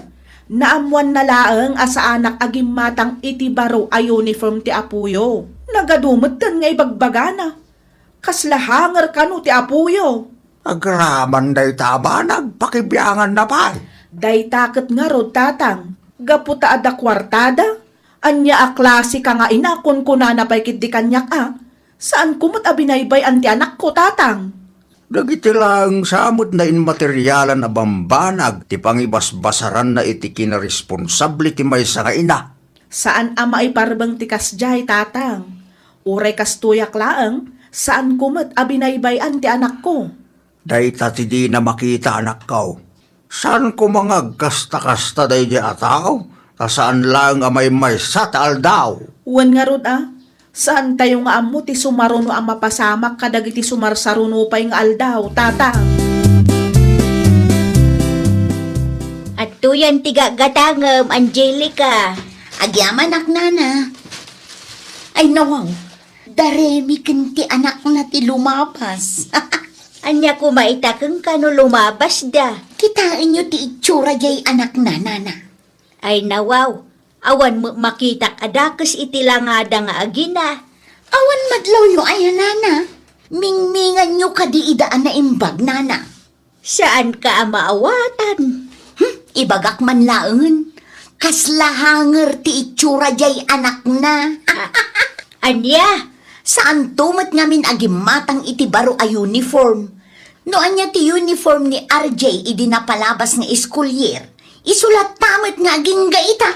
Naammoanna laeng a saanak a gimmatang iti baro a uniform ti apoyo. Nagadu metten nga ibagbagana. Kasla hanger kano ti apoyo. Agraman dayta a banag, pakibianganna pay. Dayta ket ngarud, tatang, gapu ta adda kuartada. Ania a klaseka nga ina, kunkunana pay ketdi kaniak a, saanko met a binaybay-an ti anakko, tatang. Dagiti laeng sa met nainmaterialan a bambanag ti pangibasbasaranna iti kinaresponsable ti maysa nga ina. Saan a maiparbeng ti kasdiay, tatang. Uray kastoyak laeng, saanko met a binaybay-an ti anakko. Dayta ti dina makita, anakko. Saan koma nga agkasta-kasta daydiay a tao, ta saan laeng a maymaysa ti aldaw. Wen ngarud a, saantayo nga ammo ti sumaruno a mapasamak kadagiti sumarsaruno pay nga aldaw, tatang. Adtoyan ti gagatangem, Angelica. Agyamanak, nana. Ay, nawaw. Da Remy ken ti anakna ti lumabas. Ania koma ita kenka no lumabasda? Kitaenyo ti itsura jay anakna, nana. Ay nawaw, awan met makitak a dakes iti langada nga agina. Awan madlawyo aya, nana? Mingminganyo kadi ida a naimbag, nana? Saanka a maawatan. Hmm, ibagak man laengen. Kasla hanger ti itsura jay anakna. Ania? Saanto met ngamin a gimmatang iti baro a uniform. No ania ti uniform ni R J idi napalabas nga school year, isu latta met nga agingga ita.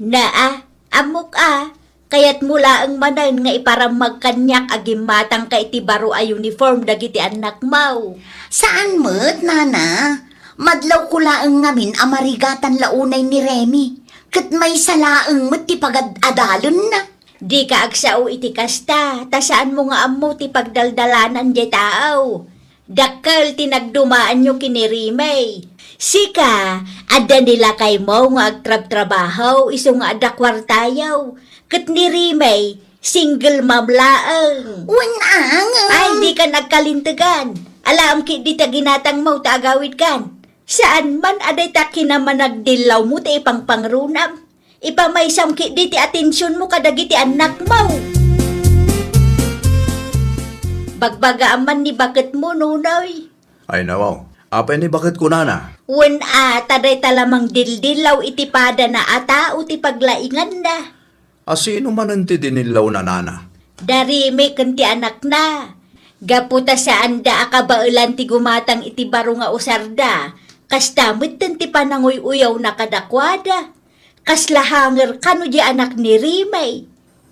Naa, ammok a, kayatmo laeng manen nga iparammag kaniak a gimmatangka iti baro a uniform dagiti annakmo. Saan met, nana. Madlawko laeng ngamin a marigatan la unay ni Remy, ket maysa laeng met ti pagad-adalenna. Dika agsao iti kasta, ta saanmo nga ammo ti pagdaldalanan diay tao. Dakkel ti nagdumaanyo ken ni Remy. Sika, adda ni lakaymo nga agtrabtrabaho isu nga adda kuartayo, ket ni Remy, single mom laeng. Wen a, ngem. Ay, dika nagkalintegan. Alaem ketdi ti ginatangmo ta agawidkan. Saan man a dayta kinamanagdillawmo ti ipangpangrunam. Ipamaysam ketdi ti atensionmo kadagiti annakmo. Bagbagaam man ni baketmo, Nonoy. Ay, nawaw. Apay ni baketko, nana? Wen a, ta dayta la mangdildillaw iti padana a tao ti paglainganna. A sino manen ti dinillawna, nana? Da Remy ken ti anakna. Gapu ta saanda a kabaelan ti gumatang iti baro nga usarda, kasta metten ti pananguy-uyawna kadakuada. Kasla hanger kano diay anak ni Remy.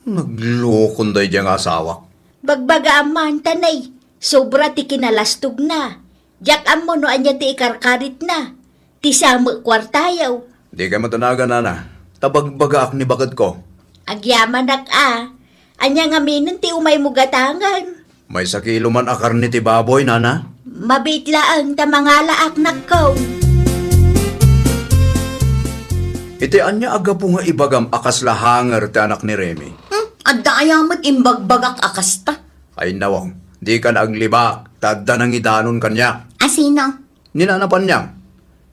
Naglokon daydiay nga asawak. Bagbagaam man, tanay, sobra ti kinalastogna. Diak ammo no ania ti ikarkaritna. Ti sa met kuartayo. Dikay matanagan, nana. Ta bagbagaak ni baketko. Agyamanak a. Ania ngaminen ti umaymo gatangen? Maysa kilo man a karne ti baboy, nana. Mabiit laeng ta mangalaak, nakko. Iti ania a gapu nga ibagam a kasla hanger ti anak ni Remy? Hmm, adda aya met imbagbagak a kasta? Ay, nawang, dika aglibak, ta adda nangidanon kaniak. A sino? Ni Nana Panyang.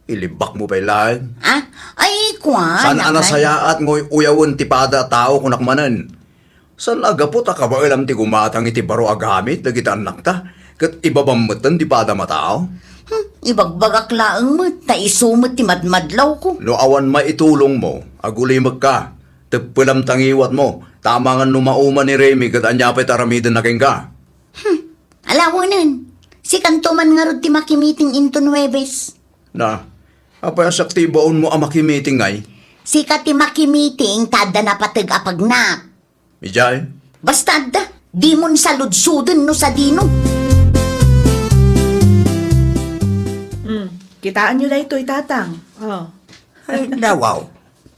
Ilibakmo pay laeng. Ah? Ay, kuan, saan a nasayaat nga uyawen ti pada a tao, kunak manen. Saan a gapu ta kabaelam ti gumatang iti baro a gamit dagiti annakta, ket ibabam metten ti padam a tao? Hmm, ibagbagak laeng met, ta isu met ti madmadlawko. No awan maitulongmo, agulimekka. Teppelam ta ngiwatmo, ta amangan no mauma ni Remy ket ania pay ti aramidenna kenka. Hmm, alawenen. Sikanto man ngarud ti makimiting inton Huwebes. Na, apay a siak ti ibaonmo a makimiting ngay? Sika ti makimiting ta adda napateg a pagnak. Idiay? Basta adda, dimon saludsoden no sadino. Hmm, kitaenyo daytoy, Tatang. Oh. Ay, nawaw.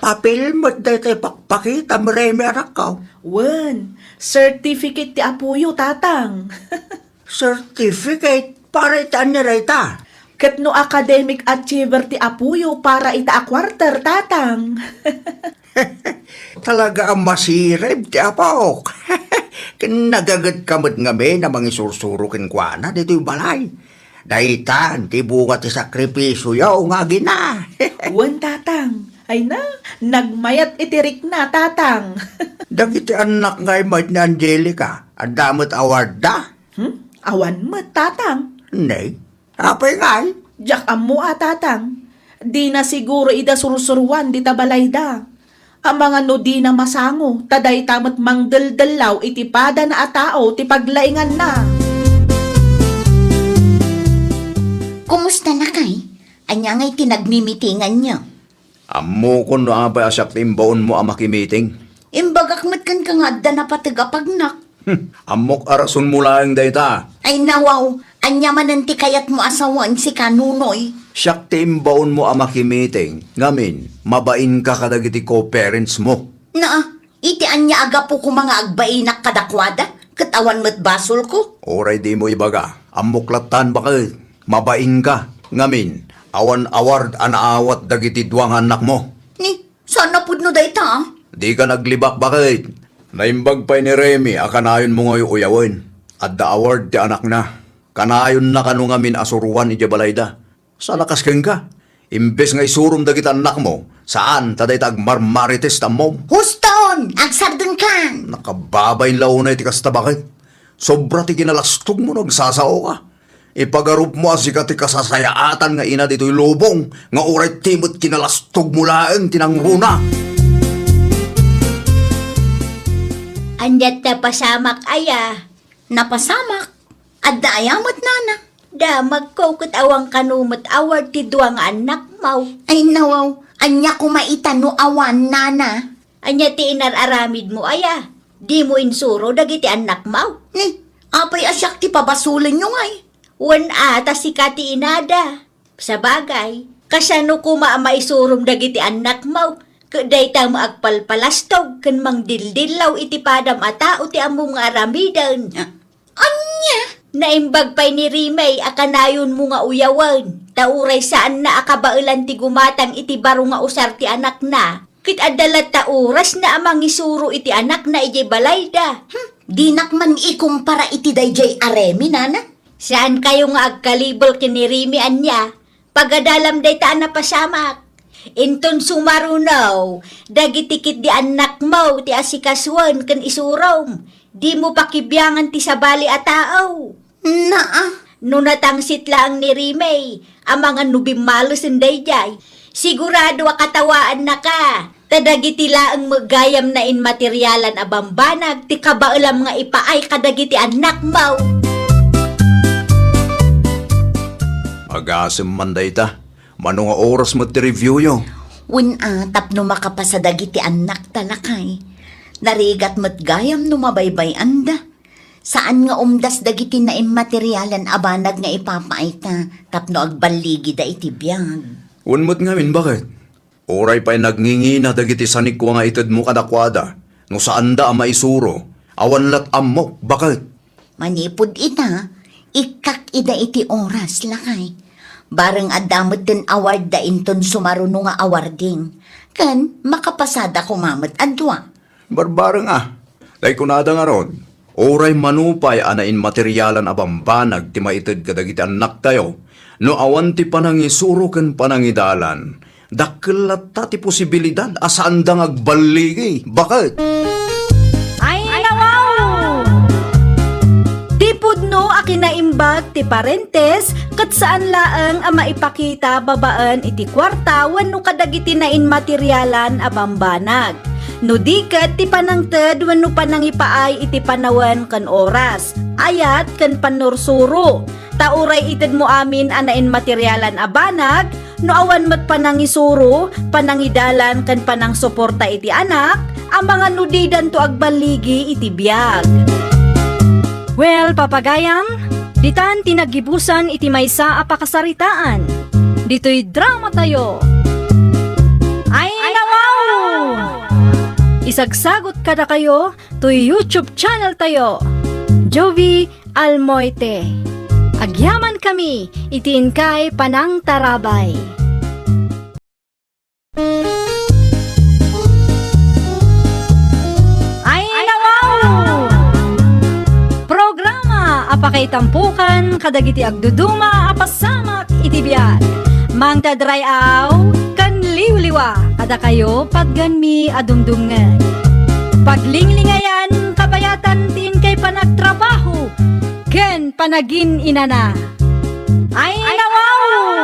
Papel met daytoy pakpakitam, Remy, anakko. Wen, certificate ti apoyo, Tatang. Certificate? Para iti ania dayta? Ket no academic achiever ti apoyo para ita a quarter, Tatang. Talaga a masirib ti apok. Ken nagagetka met ngamin a mangisursuro kenkuana ditoy balay. Daytan ti bunga ti sakripisioyo nga agina. Wen, Tatang. Ay na, nagmayat iti rikna, Tatang. Dagiti annak ngay met ni Angelica, adda met awardda? Hmm? Awan met, Tatang. Ne? Apay ngay? Diak ammo a, Tatang. Dina siguro ida sursuruan dita balayda. Amangan no dina masango, ta dayta met mangdeldellaw iti padana a tao ti paglainganna. Kumusta, nakay? Ania ngay ti nagmimitinganyo? Ammokon no apay a siak ti imbaonmo a makimiting. Imbagak met kenka nga adda napateg a pagnak. Hmm, ammok a rasonmo laeng dayta. Ay nawaw, ania manen ti kayatmo a sawen, sika, Nonoy? Siak ti imbaonmo a makimiting, ngamin, mabainka kadagiti co-parentsmo. Naa, iti ania a gapu koma nga agbainak kadakuada, ket awan met basolko? Uray dimo ibaga, ammok lattan baket. Mabainka, ngamin, awan award a naawat dagiti dua nga annakmo. Ni, saan a pudno dayta, a? Dika aglibak baket. Naimbag pay ni Remy a kanayonmo nga uyawen. Adda award ti anakna. Kanayonna kano ngamin a suroan idiay balayda. Saan a kas kenka? Imbes nga isurom dagiti annakmo, saan ta dayta agmarmarites ti ammom. Huston! Agsardengkan! Nakababain la unay ti kasta, baket. Sobra ti kinalastogmo no agsasaoka. Ipagarupmo a sika ti kasasayaatan nga ina ditoy lubong, nga uray ti met kinalastogmo laeng ti nangruna. Ania ti napasamak aya? Napasamak? Adda aya met, nana? Damagko ket awan kano met award ti dua nga annakmaw. Ay, nawaw. Ania koma ita no awan, nana? Ania ti inar-aramidmo aya? Dimo insuro dagiti annakmaw? Ni, apay a siak ti pabasolenyo ngay? Wen a, ta sika ti inada. Sabagay, kasano koma a maisurom dagiti annakmaw ket dayta met agpalpalastog ken mangdildillaw iti padam a tao ti ammom nga aramiden? Ania? Naimbag pay ni Remy a kanayonmo nga uyawen, ta uray saanna a kabaelan ti gumatang iti baro nga usar ti anakna, ket adda latta orasna a mangisuro iti anakna idiay balayda. Hmm, dinak man ikumpara iti daydiay a Remy, nana. Saankayo nga agkalibel ken ni Remy ania? Pagadalam dayta a napasamak. Inton sumaruno, dagiti ketdi annakmo ti asikasuen ken isurom. Dimo pakibiangan ti sabali a tao. Naa. No natangsit laeng ni Remy, amangan no bimmalesen daydiay, sigurado a katawaannaka. Ta dagiti laeng met gayam nainmaterialan a bambanag ti kabaelam nga ipaay kadagiti annakmo. Agasem man dayta. Mano nga oras met ti reviewyo? Wen a, tapno makapasa dagiti annakta, lakay. Narigat met gayam no mabaybay-anda. Saan nga umdas dagiti nainmaterialan a banag nga ipapaayta tapno agballigida iti biag. Wen met ngamin, baket? Uray pay nagngingina dagiti sanikua nga itedmo kadakuada, no saanda a maisuro, awan lat ammok, baket? Manipud ita, ikkak ida iti oras, lakay. Bareng adda metten award da inton sumaruno nga awarding, ken makapasada koma met a dua. Barbareng a, tay kunada ngarud, uray mano pay a nainmaterialan a bambanag ti maited kadagiti annaktayo, no awan ti panangisuro ken panangidalan, dakkel latta ti posibilidad a saanda nga agballigi. Baket? Ay, nawaw! Ti pudno a kinaimbag ti parentes ket saan laeng a maipakita babaen iti kuarta wenno kadagiti nainmaterialan a bambanag. No di ket ti panangted wenno panangipaay iti panawen ken oras, ayat ken pannursuro. Ta uray itedmo amin a nainmaterialan a banag, no awan met panangisuro, panangidalan ken panangsuporta iti anak, amangan no didanto agballigi iti biag. Well, papagayam, ditan ti naggibusan iti maysa a pakasaritaan. Ditoy drama tayo. Ay, nawaw! Isagsagot kadakayo toy YouTube channel tayo, Jovie Almoite. Agyamankami iti inkay panangtarabay. Ay, nawaw! Programa a pakaitampokan kadagiti agduduma a pasamak iti biag. Mangted ray-aw ken liwliwa kadakayo patgenmi a dumdumngeg. Paglinglingayan, kabayatan ti inkay panagtrabaho ken panagin-inana. Ay, nawaw!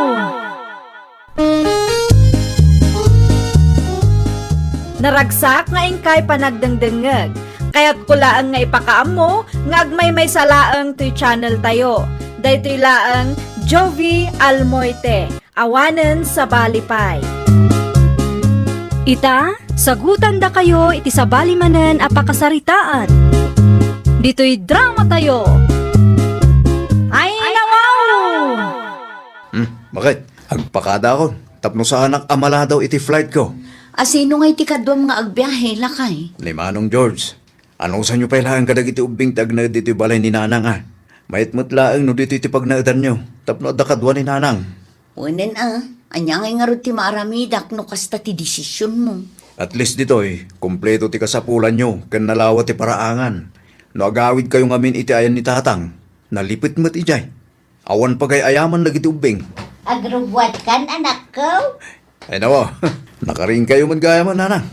Naragsak nga inkay panagdengdengngeg. Kayatko laeng nga ipakaammo nga agmaymaysa laeng toy channel tayo. Daytoy laeng Jovie Almoite. Awanen sabali pay. Ita, sagutandakayo iti sabali manen a pakasaritaan. Ditoy drama tayo. Ay, nawaw! Hmm, baket? Agpakadakon tapno saanak a maladaw iti flight ko. A, sino ngay ti kaduam nga agbiahe, lakay? Ni Manong George. Anusanyo pay laeng kadagiti ubbing ti agnaed ditoy balay ni Nanang, a? Mayat met laeng no ditoy ti pagnaedanyo tapno adda kadua ni Nanang. Wenen a, ania ngay ngarud ti maaramidak no kasta ti desisionmo? At least ditoy, kompleto ti kasapulanyo ken nalawa ti paraangan. No agawidkayo ngamin iti ayan ni Tatang, nalipet met idiay. Awan pagay-ayaman dagiti ubbing. Agrubbuatkan, anakko? Ay, nawa, nakariingkayo met gayam, nanang.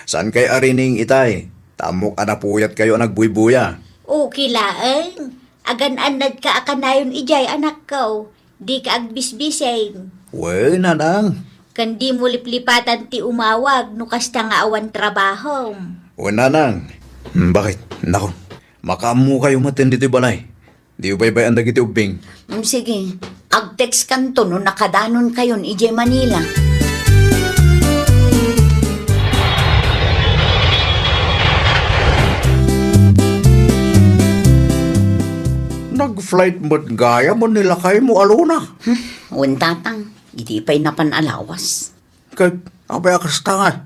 Saankay a rining itay? Ta ammok a napuyatkayo a nagbuybuya. Okay laeng. Agan-annadka a kanayon idiay, anakko. Dika agbisbising. Wen, nanang. Ken dimo liplipatan ti umawag no kasta nga awan trabahom. Wen, nanang. Hmm, bakit? Nako, makaammokayo met ditoy balay. Diyo baybay-an dagiti ubbing. Mm, sige. Ag-text kanto no nakadanonkayon idiay Manila. Nag-flight met gayam ni lakaymo, Alona? Hmm, wen, Tatang. Idi pay napan a lawas. Ket apay a kasta ngay?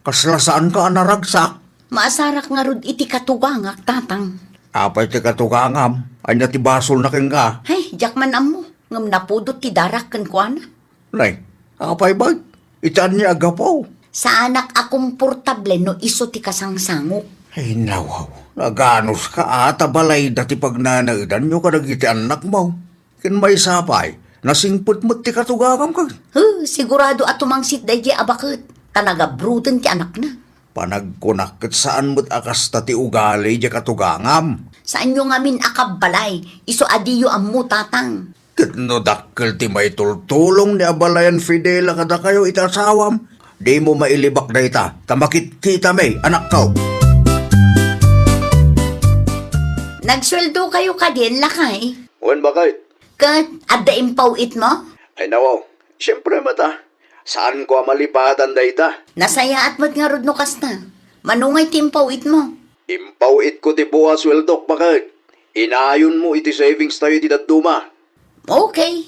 Kasla saanka a naragsak? Maasarak ngarud iti katugangak, Tatang. Apay ti katugangam? Ania ti basolna kenka? Hay, diak man ammo. Ngem napudot ti darak kenkuana. Nay, apay bay? Iti ania a gapu? Saanak a komportable no isu ti kasangsangok. Ay, nawaw. Naganuska a ta balayda ti pagnanaedanyo kadagiti annakmo. Ken maysa pay, nasingpet met ti katugangam ken. Huh, sigurado a tumangsit daydiay a baket, ta nagabroden ti anakna. Panagkunak ket saan met a kasta ti ugali diay katugangam. Saanyo ngamin a kabbalay, isu a diyo ammo, Tatang. Ket no dakkel ti maitultulong ni abalayan Fidela kadakayo iti asawam, dimo mailibak dayta, ta makitkitami, anakko. Nagsueldokayo kadien, lakay? Wen, bakay. Ket adda impaw-itmo? Ay, nawaw. Siempre met a. Saanko a malipatan dayta. Nasayaat met ngarud no kasta. Mano ngay ti impaw-itmo? Impaw-itko ti buas sueldok, bakay. Inayonmo iti savings tayo iti dadduma. Okay.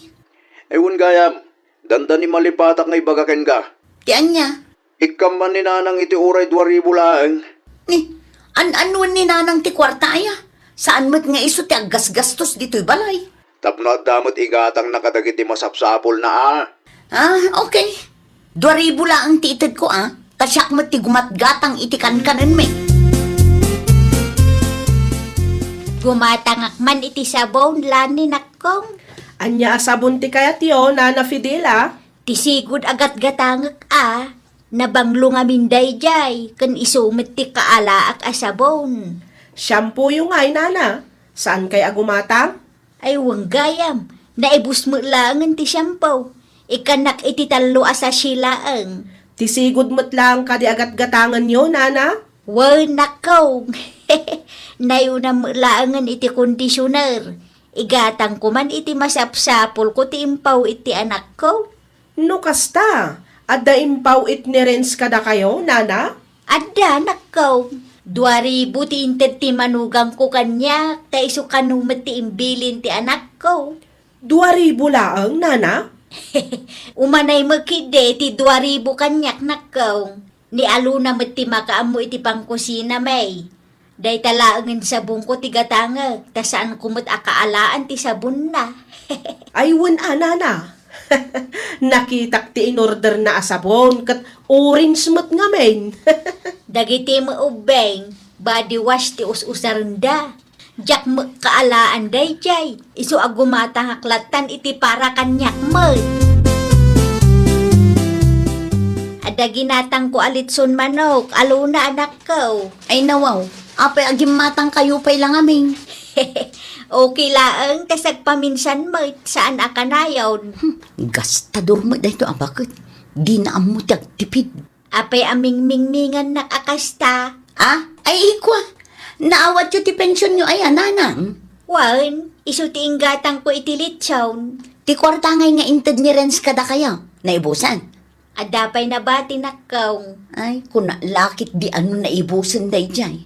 Ay, wen gayam. Dandani malipatak nga ibaga kenka. Ti ania? Ikkan man ni Nanang iti uray dua ribu laeng. Ni, an-anoen ni Nanang ti kuarta aya? Saan met nga isu ti aggasgastos ditoy balay? Tapno adda met igatangna kadagiti masapsapulna a. Ah, okay. Dua ribu laeng ti itedko a. Ta siak met ti gumatgatang iti kankanenmi. Gumatangak man iti sabon, Lani, nakkong. Ania a sabon ti kayatyo, Nana Fidela? Ti sigud a gatgatangek a, nabanglo ngamin daydiay, ken isu met ti kaalaak a sabon. Shampooyo ngay, Nana? Saankay a gumatang? Ay, wen gayam, naibus met laengen ti shampoo. Ikkannak iti tallo a sachet laeng. Ti sigud met laeng kadi a gatgatangenyo, Nana? Wen, nakkong. Nayunam met laengen iti conditioner. Igatangko man iti masapsapulko ti impaw-it ti anakko. No kasta, adda impaw-it ni Renz kadakayo, Nana? Adda, nakkong. Dua ribu ti inted ti manugangko kaniak, ta isu kano met ti imbilin ti anakko. Dua ribu laeng, Nana? Umanay met ketdi ti dua ribu kaniak, nakkong. Ni Alona met ti makaammo iti pangkusina, may. Dayta laengen sabonko ti gatangek, ta saanko met a kaalaan ti sabonna. Ay, wen a, Nana. Nakitak ti inorderna a sabon, ket orange met ngamin. Dagiti met ubbing, body wash ti us-usarenda. Diak met kaalaan daydiay, isu a gumatangak lattan iti para kaniak met. Adda ginatangko a litson manok, Alona, anakko. Ay, nawaw, apay a gimmatangkayo pay la ngamin? Okay laeng, ta sagpaminsan met, saan a kanayon. Hmm, gastador met daytoy a baket. Dina ammo ti agtipid. Apay a mingmingmingannak a kasta? Ah? Ay, ikwa, naawatyo ti pensionyo aya, Nanang? Wen, isu ti inggatangko iti litson. Ti kuarta ngay nga inted ni Renz kadakayo, naibusan? Adda pay nabati, nakkong. Ay, kuna la ketdi a no naibusen daydiay.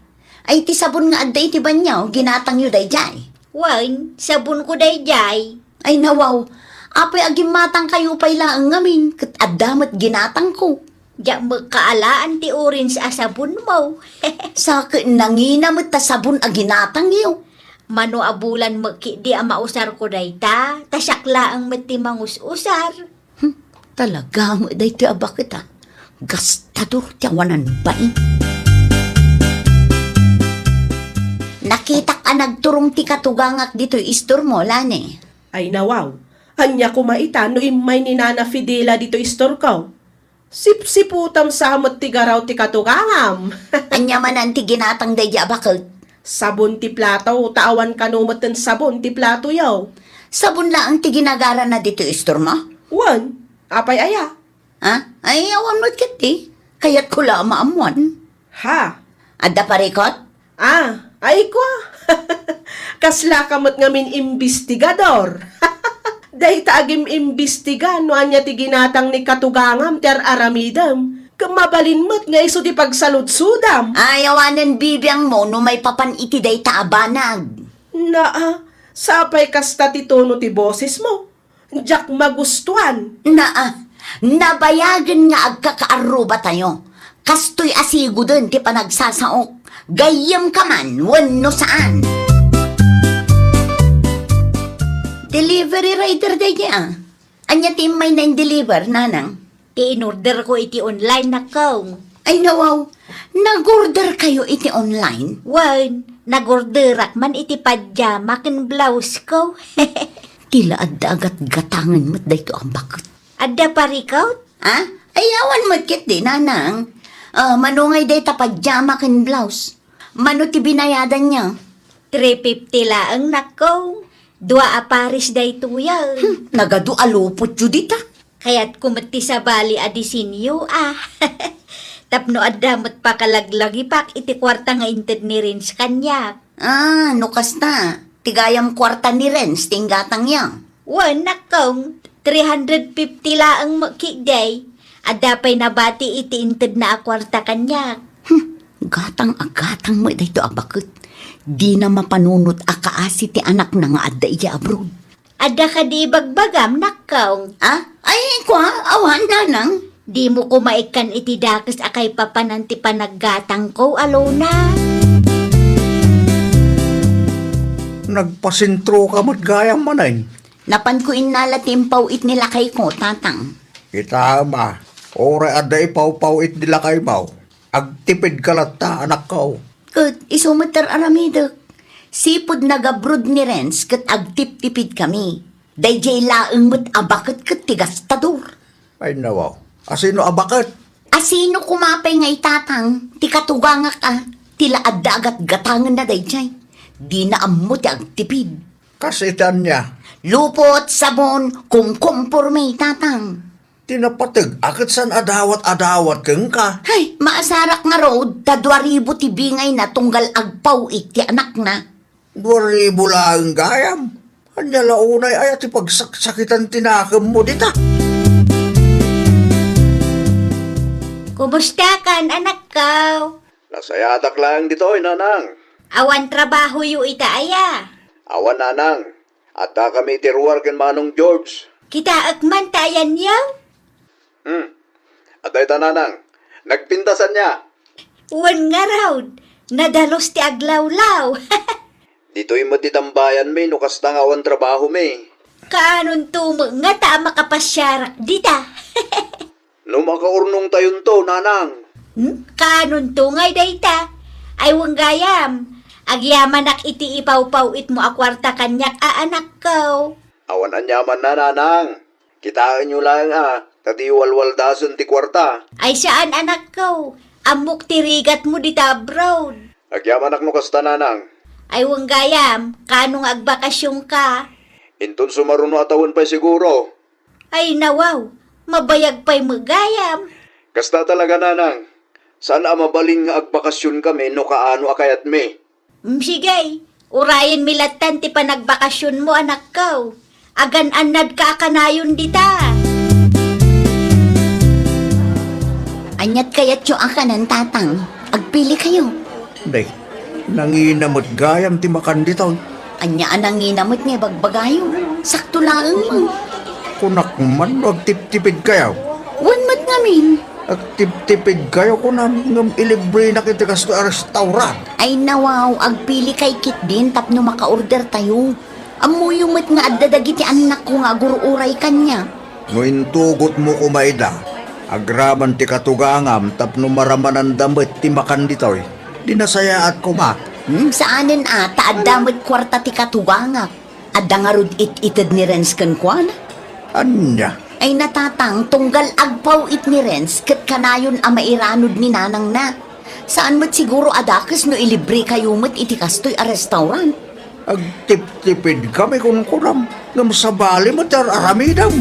Ay, ti sabon nga adda iti banio, ginatangyo daydiay? Wen, sabonko daydiay. Ay, nawaw, apay a gimmatangkayo pay laeng ngamin, ket adda met ginatangko. Diak met kaalaan ti orange a sabonmo. Sa ket nangina met ta sabon a ginatangyo. Mano a bulan met ketdi a mausarko dayta, ta siak laeng met ti mangus-usar. Hmm, talaga met daytoy a baket, a. Gastador ti awanan bain. Nakitak a nagturong ti katugangak ditoy istormo, Lani. Ay nawaw, ania koma ita no immay ni Nana Fidela ditoy istorko? Sipsiputam sa met ti garaw ti katugangam. Ania manen ti ginatang daydi a baket? Sabon ti plato, ta awan kano met ti sabon ti platoyo. Sabon laeng ti ginagarana ditoy istormo? Wen, apay aya? Ha? Ay, awan met ketdi. Kayatko la a maammuan. Ha? Adda parikot? Ah, ay kwa. Kaslaka met ngamin imbestigador. Dayta agim-imbestiga no ania ti ginatang ni katugangam ti ar-aramidem. Ket mabalin met nga isu ti pagsaludsodam. Ay, awanen bibiangmo no maipapan iti dayta a banag. Naa, sapay kasta ti tono ti bosesmo. Diak magustuan. Naa, nabayagen nga agkakaarrubatayo. Kastoy a siguden ti panagsasaok. Gayyemka man wenno saan. Delivery rider daydi a. Ania ti immayna in-deliver, Nanang? Ti in-orderko iti online, nakkaw. Ay, nawaw. Nag-order kayo iti online? Wen, nag-orderak man iti pajama ken blouse ko. Ti la adda agatgatangen met dayto a baket. Adda parikot? Ha? Ay, awan met ketdi, Nanang. Ah, mano ngay dayta pajama ken blouse? Mano ti binayadanyo? Three fifty laeng, nakkaw. Dua a pares daytoy a. Hmm, nagadu a lupotyo dita. Kayatko met ti sabali a disenyo, ah. Tapno adda met pakalaglagipak iti kuarta nga inted ni Renz kaniak. Ah, no kasta, ti gayam kuarta ni Renz ti inggatangyo. Wen, nakkaw, three hundred fifty laeng met ketdi. Adda pay nabati iti intedna a kuarta kaniak. Hmm, gatang a gatang met dayto a baket. Dina mapanunot a kaasi ti anakna nga adda idiay abroad. Adda kadi ibagbagam, nakkaw? Ah? Ay, kwa, awan, Nanang. Dimo koma ikkan iti dakes a kaipapanan ti panaggatangko, Alona. Nagpasentroka met gayam manen. Napanko innala ti impaw-it ni lakayko, Tatang. Kitaem a, uray adda ipawpaw-it ni lakaymo, agtipidka latta, anakko. Ket isu met ti ar-aramidek. Sipud nag-abroad ni Renz ket agtiptipidkami. Daydiay laeng met a baket ket ti gastador. Ay, nawaw. Asino a baket? Asino koma pay ngay, Tatang, ti katugangak a, ti la adda a gatgatangenna daydiay. Dina ammo ti agtipid. Kas iti ania? Lupot, sabon, kumkumporme, Tatang. Ti napateg a ket saan a dawat-adawat kenka. Hay, maasarak ngarud, ta dua ribu ti bingayna tunggal agpaw-it ti anakna. Dua ribu laeng gayam. Ania la unay aya ti pagsaksakitan ti nakemmo dita? Kumustakan, anakko? Nasayatak laeng ditoy, Nanang. Awan trabahoyo ita aya? Awan, Nanang. Addakami iti ruar ken Manong George. Kitaek man ta ayanyo? Hmm. Adda ita, Nanang. Nagpintasanna. Wen ngarud, nadalus ti aglawlaw. Ditoy met ti tambayanmi no kasta nga awan trabahomi. Kaanonto met ngata a makapasiarak dita? No makaurnongtayonto, Nanang. Hmm? Kaanonto ngay dayta? Ay, wen gayam, agyamanak iti ipawpaw-itmo a kuarta kaniak a, anakko. Awan aniamanna, Nanang. Kitaenyo laeng a, ta di walwaldasen ti kuarta. Ay, saan, anakko. Ammok ti rigatmo dita abroad. Agyamanak no kasta, Nanang. Ay, wen gayam, kaano nga agbakasionka? Inton sumaruno a tawen pay siguro. Ay, nawaw, mabayag pay met gayam. Kasta talaga, Nanang. Saan a mabalin nga agbakasionkami no kaano a kayatmi. Mm, sige, urayenmi lattan ti panagbakasionmo, anakko. Agan-annadka a kanayon dita. Aniat kayatyo a kanan, Tatang? Agpili kayo. Day, nangina met gayam ti makan ditoy. Ania a nangina met nga ibagbagayo? Sakto laeng man. Kunak man no agtiptipid kayo. Wen met ngamin. Agtiptipid kayo kunam ngem ilibrenak iti kastoy a restaurant. Ay nawaw, agpili kay ketdin tapno makaorder tayo. Ammoyo met nga adda dagiti annakko nga agur-uray kaniak. No intugotmo koma ida, Agraman ti katugangam tapno maramananda met ti makan ditoy. Di nasayaat koma. Hmm, saanen a, ta adda met kuarta ti katugangak. Adda ngarud it-ited ni Renz kenkuana. Ania? Ay, natatang, tunggal agpaw-it ni Renz ket kanayon a mairanod ni nanangna. Saan met siguro a dakes no ilibre kayo met iti kastoy a restaurant. Agtiptipid kami kunkunam, ngem sabali met ti ar-aramidem.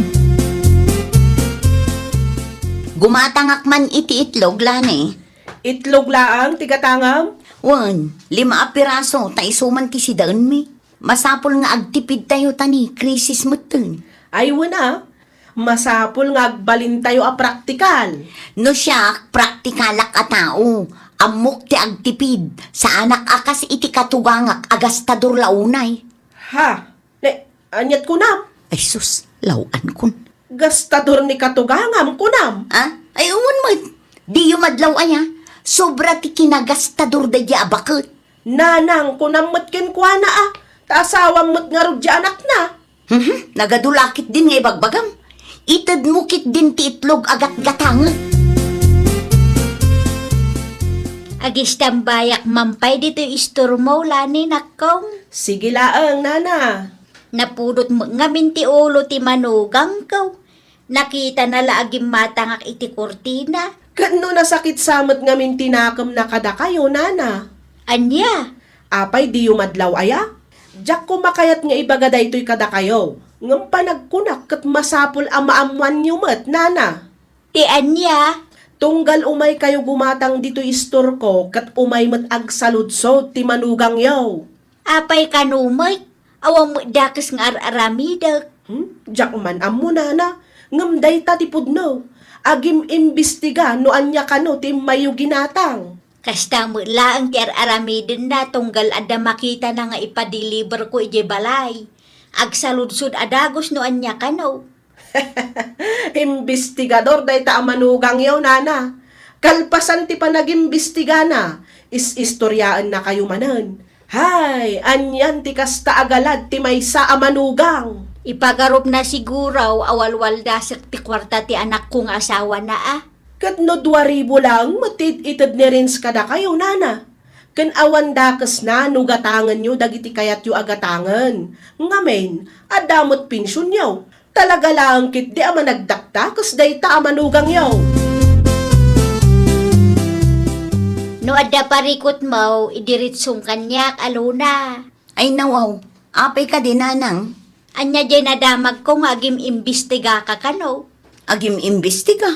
Gumatangak man iti itlog, Lani. Itlog laeng ti gatangam? Wen, lima a piraso, ta isu man ti sidaenmi. Masapul nga agtipidtayo ta ni krisis metten. Ay, wen a, masapul nga agbalintayo a praktikal. No siak, praktikalak a tao. Ammok ti agtipid. Saanak a kas iti katugangak a gastador la unay. Ha? Ne, aniat kunam? Ay sus, law-ankon. Gastador ni katugangam, kunam? Ah? Ay, uwan met. Diyo madlaw aya. Sobra ti kinagastador daydi a baket. Nanang, kunam met kenkuana a, ta asawam met ngarud di anakna. Mhm, nagadulakit din nga ibagbagam. Itedmo kit din ti itlog a gatgatangen. Agistambayak man pay ditoy istormo, Lani, nakkong. Sige laeng, nana. Napudot met ngamin ti ulo ti manugangko. Nakitana la a gimmatangak iti kurtina. Ket no nasakit sa met ngamin ti nakemna kadakayo, nana? Ania? Apay diyo madlaw aya? Diak koma kayat nga ibaga daytoy kadakayo, ngem panagkunak ket masapul a maammoanyo met, nana. Ti ania? Tunggal umaykayo gumatang ditoy istorko ket umay met agsaludsod ti manugangyo. Apay kano met? Awan met dakes nga ar-aramidek. Hmm? Diak man ammo, nana, ngem dayta ti pudno. Agim-imbestiga no ania kano ti immayyo ginatang. Kasta met laeng ti ar-aramidenna tunggal adda makitana nga ipadeliverko idiay balay. Agsaludsod a dagus no ania kano. Imbestigador dayta a manugangyo, nana. Kalpasan ti panagimbestigana, is-istoriaennakayo manen. Hay, anian ti kasta a galad ti maysa a manugang? Ipagarupna siguro a walwaldasek ti kuarta ti anakko nga asawana a. Ket no dua ribu laeng met ti it-ited ni Renz kadakayo, nana, ken awan dakesna no gatangenyo dagiti kayatyo a gatangen, ngamin, adda met pensionyo. Talaga laeng ketdi a managdakdakes dayta a manugangyo. No adda parikutmo, idiritsong kaniak, Alona. Ay, nawaw. Apay kadi, nanang? Ania diay nadamagko nga agim-imbestigaka kano? Agim-imbestiga?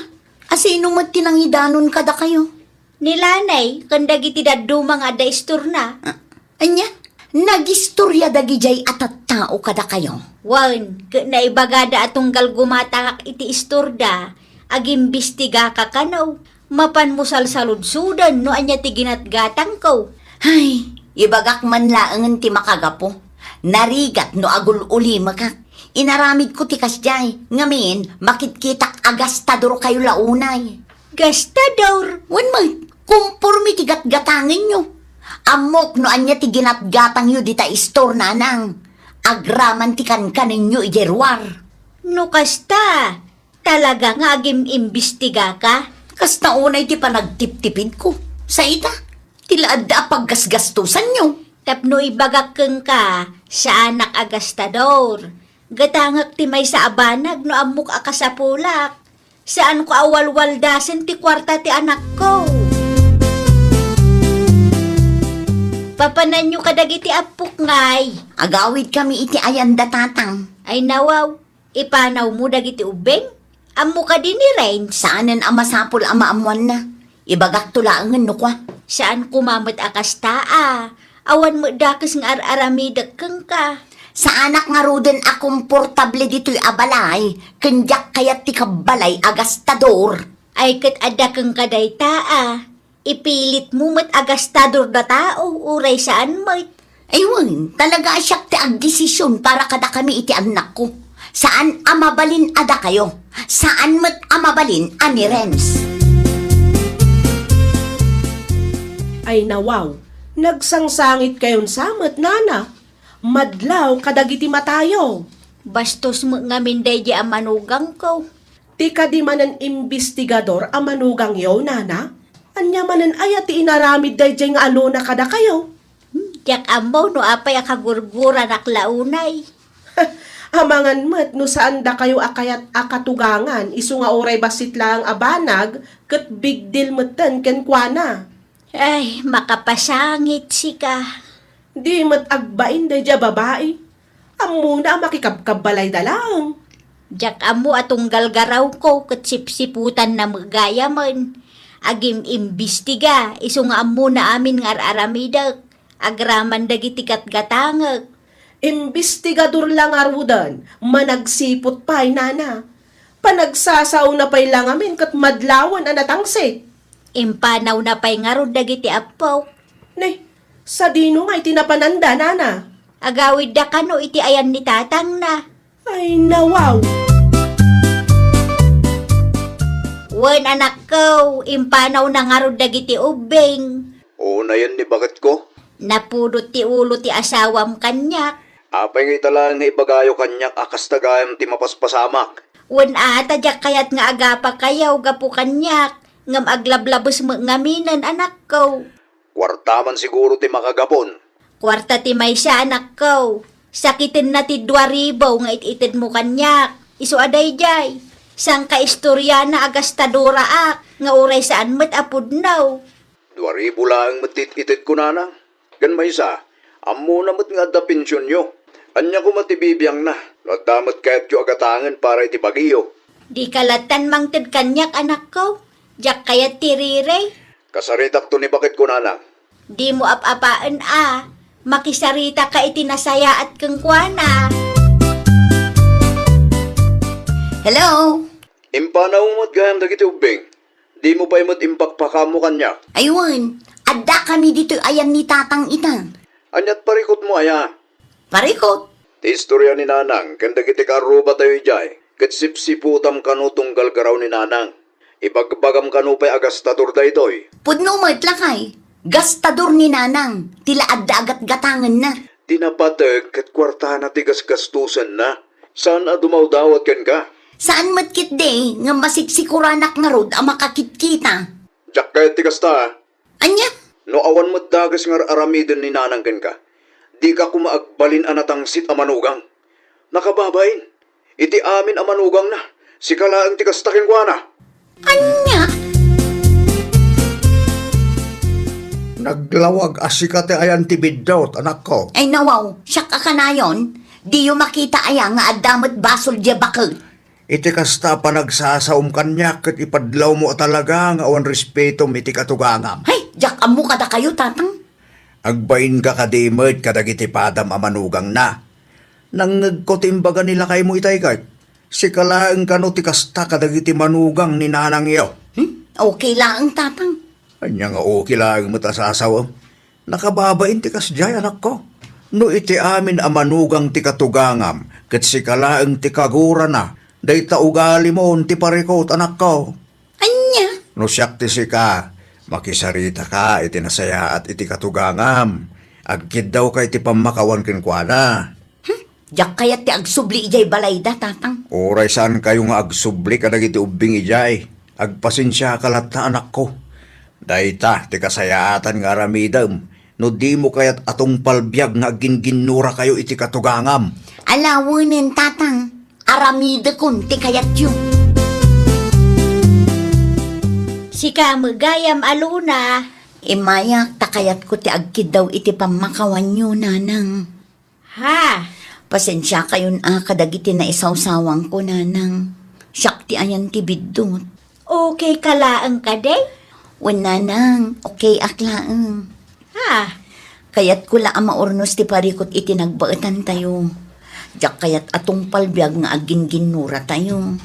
A sino met ti nangidanon kadakayo? Ni Lanay, ken dagiti dadduma nga adda istorna. Ah, ania? Nagistorya dagidiay a tattao kadakayo? Wen, ket naibagada a tunggal gumatangak iti istorda, agimbestigaka kano. Mapanmo salsaludsoden no ania ti ginatgatangko. Hay, ibagak man laengen ti makagapu. Narigat no agul-ulimekak. Inaramidko ti kasdiay, ngamin, makitkitak a gastadorkayo la unay. Gastador? Wen met, kumpormi ti gatgatangenyo. Ammok no ania ti ginatgatangyo dita istor, nanang. Agraman ti kankanenyo idiay ruar. No kasta, talaga nga agim-imbestigaka? Kasta unay ti panagtiptipidko. Sa ita, ti la adda a paggasgastosanyo. Tapno ibagak kenka, saanak a gastador. Gatangek ti maysa a banag no ammok a kasapulak. Saanko a walwaldasen ti kuarta ti anakko. Papananyo kadagiti appok ngay. Agawidkami iti ayanda, tatang. Ay nawaw, ipanawmo dagiti ubbing? Ammo kadi ni Renz? Saanen a masapul a maammoanna. Ibagakto laengen no kua. Saan koma met a kasta a. Awan met dakes nga ar-aramidek kenka. Saanak ngaruden a komportable ditoy a balay, ken diak kayat ti kabbalay a gastador. Ay ket adda kenka dayta a. Ipilitmo met a gastador da tao, uray saan met. Ay wen, talaga a siak ti agdesisyon para kadakami iti annakko. Saan a mabalin a dakayo. Saan met a mabalin a ni Renz. Ay nawaw, nagsangsangitkayon sa met, nana. Madlaw kadagiti matayo. Bastos met ngamin daydi a manugangko. Ti kadi manen imbestigador a manugangyo, nana? Ania manen aya ti inaramid daydiay nga alona kadakayo? Hmm, diak ammo no apay a kagurguranak la unay. Amangan met no saan dakayo a kayat a katugangan, isu nga uray bassit laeng a banag ket big deal metten kenkuana. Ay, makapasangit sika. Di met agbain daydiay a babai. Ammona a makikabkabbalayda laeng. Diak ammo a tunggal garawko ket sipsiputanna met gayamen. Agim-imbistiga, isu nga ammona amin nga ar-aramidek. Agraman dagiti gatgatangek. Imbestigador la ngaruden, managsiput pay, nana. Panagsasaona pay la ngamin ket madlawen a natangsit. Impanawna pay ngarud dagiti appok. Ne, sadino nga iti napananda, nana? Agawidda kano iti ayan ni tatangna. Ay, nawaw! Wen, anakko, impanawna ngarud dagiti ubbing. Unayen ni baketko. Napudot ti ulo ti asawam kaniak. Apay nga ita laeng nga ibagayo kaniak a kasta gayam ti mapaspasamak? Wen, a, ta diak kayat nga agapakayo gapu kaniak, ngem aglablabes met ngaminen, anakko. Kuarta man siguro ti makagapon. Kuarta ti maysa, anakko. Sakitenna ti dua ribu nga it-itedmo kaniak. Isu a daydiay. Sangkaistoriana a gastadoraak nga uray saan met a pudno. Dua ribu laeng met ti it-itedko, nanang. Ken maysa, ammona met nga adda pensionyo. Ania koma ti bibiangna? No adda met kayatyo a gatangen para iti bagiyo. Dika lattan mangted kaniak, anakko. Diak kayat ti riri. Kasaritakto ni baketko, nanang. Dimo ap-apaen a. Makisaritaka iti nasayaat kenkuana. Hello? Impanaw met gayam dagiti ubbing. Dimo pay met impakpakaammo kaniak. Ay wen, addakami ditoy ayan ni tatang ita. Aniat parikutmo aya? Parikut? Ti istoria ni nanang ken dagiti kaarrubatayo idiay, ket sipsiputam kano tunggal garaw ni nanang. Ibagbagam kano pay a gastador daytoy. Pudno met lakay, gastador ni nanang, ti la adda a gatgatangenna. Ti napateg ket kuartana ti gasgastosenna. Saan a dumawdawat kenka. Saan met ketdi nga masiksikoranak ngarud a makakitkita. Diak kayat ti kasta, a. Ania? No awan met dages nga ar-aramiden ni nanang kenka, dika koma agbalin a natangsit a manugang. Nakababain. Iti amin a manugangna, sika laeng ti kasta kenkuana. Ania? Naglawag a sika ti ayan ti biddut, anakko. Ay nawaw, siak a kanayon, diyo makita aya nga adda met basol diay baket? Iti kasta a panagsasaom kaniak ket ipadlawmo a talaga nga awan respetom iti katugangam. Hay, diak ammo kadakayo, tatang. Agbainka kadi met kadagiti padam a manugangna? Nangngegko ti imbaga ni lakaymo itay ket. Sika laeng kano ti kasta kadagiti manugang ni nanangyo? Hmm? Okay laeng, tatang. Ania nga okay laeng met a sasawem? Nakababain ti kasdiay, anakko. No iti amin a manugang ti katugangam, ket sika laeng ti kagurana, dayta ugalimon ti parikut, anakko. Ania? No siak ti sika, makisaritaka iti nasayaat iti katugangam. Agkiddawka iti pammakawan kenkuana. Hmm? Diak kayat ti agsubli idiay balayda, tatang. Uray saankayo nga agsubli kadagiti ubbing idiay, agpasensiaka latta, anakko. Dayta ti kasayaatan nga aramidem no dimo kayat a tungpal biag nga aggingginnurakayo iti katugangam. Alawenen, tatang. Aramidekon ti kayatyo. Sika met gayam, alona. Immayak ta kayatko ti agkiddaw iti pammakawanyo, nanang. Ha? Pasensiakayon a kadagiti naisawsawangko, nanang. Siak ti ayan ti biddut. Okay ka laeng kadi? Wen, nanang, okay ak laeng. Ha? Kayatko la a maurnos ti parikut iti nagbaetantayo. Diak kayat a tungpal biag nga aggingginnuratayo.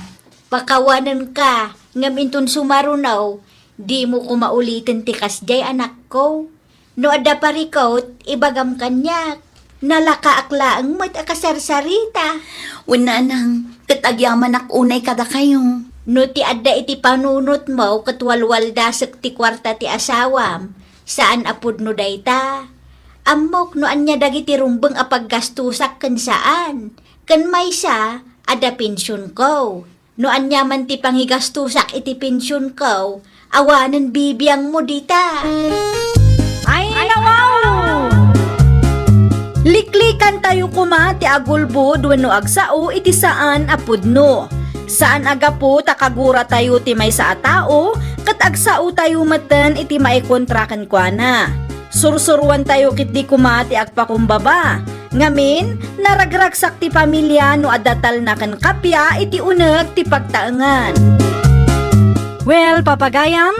Pakawanenka, ngem inton sumaruno, dimo koma uliten ti kasdiay, anakko. No adda parikut, ibagam kaniak. Nalakaak laeng met a kasarsarita. Wen, nanang, ket agyamanak unay kadakayo. No ti adda iti panunotmo ket walwaldasek ti kuarta ti asawam, saan a pudno dayta. Ammok no ania dagiti rumbeng a paggastosak ken saan. Ken maysa, adda pensionko. No aniaman ti pangigastusak iti pensionko, awanen bibiangmo dita. Ay, nawaw! Liklikantayo koma ti agulbod wenno agsao iti saan a pudno. Saan a gapu ta kaguratayo ti maysa a tao, ket agsaotayo metten iti maikontra kenkuana. Sursuroantayo ketdi koma ti agpakumbaba. Ngamin, naragragsak ti pamilia no adda talna ken kappia iti uneg ti pagtaengan. Well, papagayam,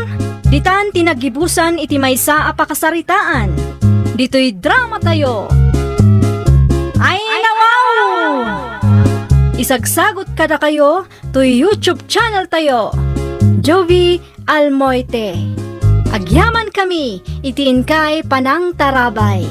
ditan ti naggibusan iti maysa a pakasaritaan. Ditoy dramatayo. Ay, nawaw! Isagsagot kadakayo toy YouTube channel tayo, Jovi Almoite. Agyaman kami iti inkay panangtarabay.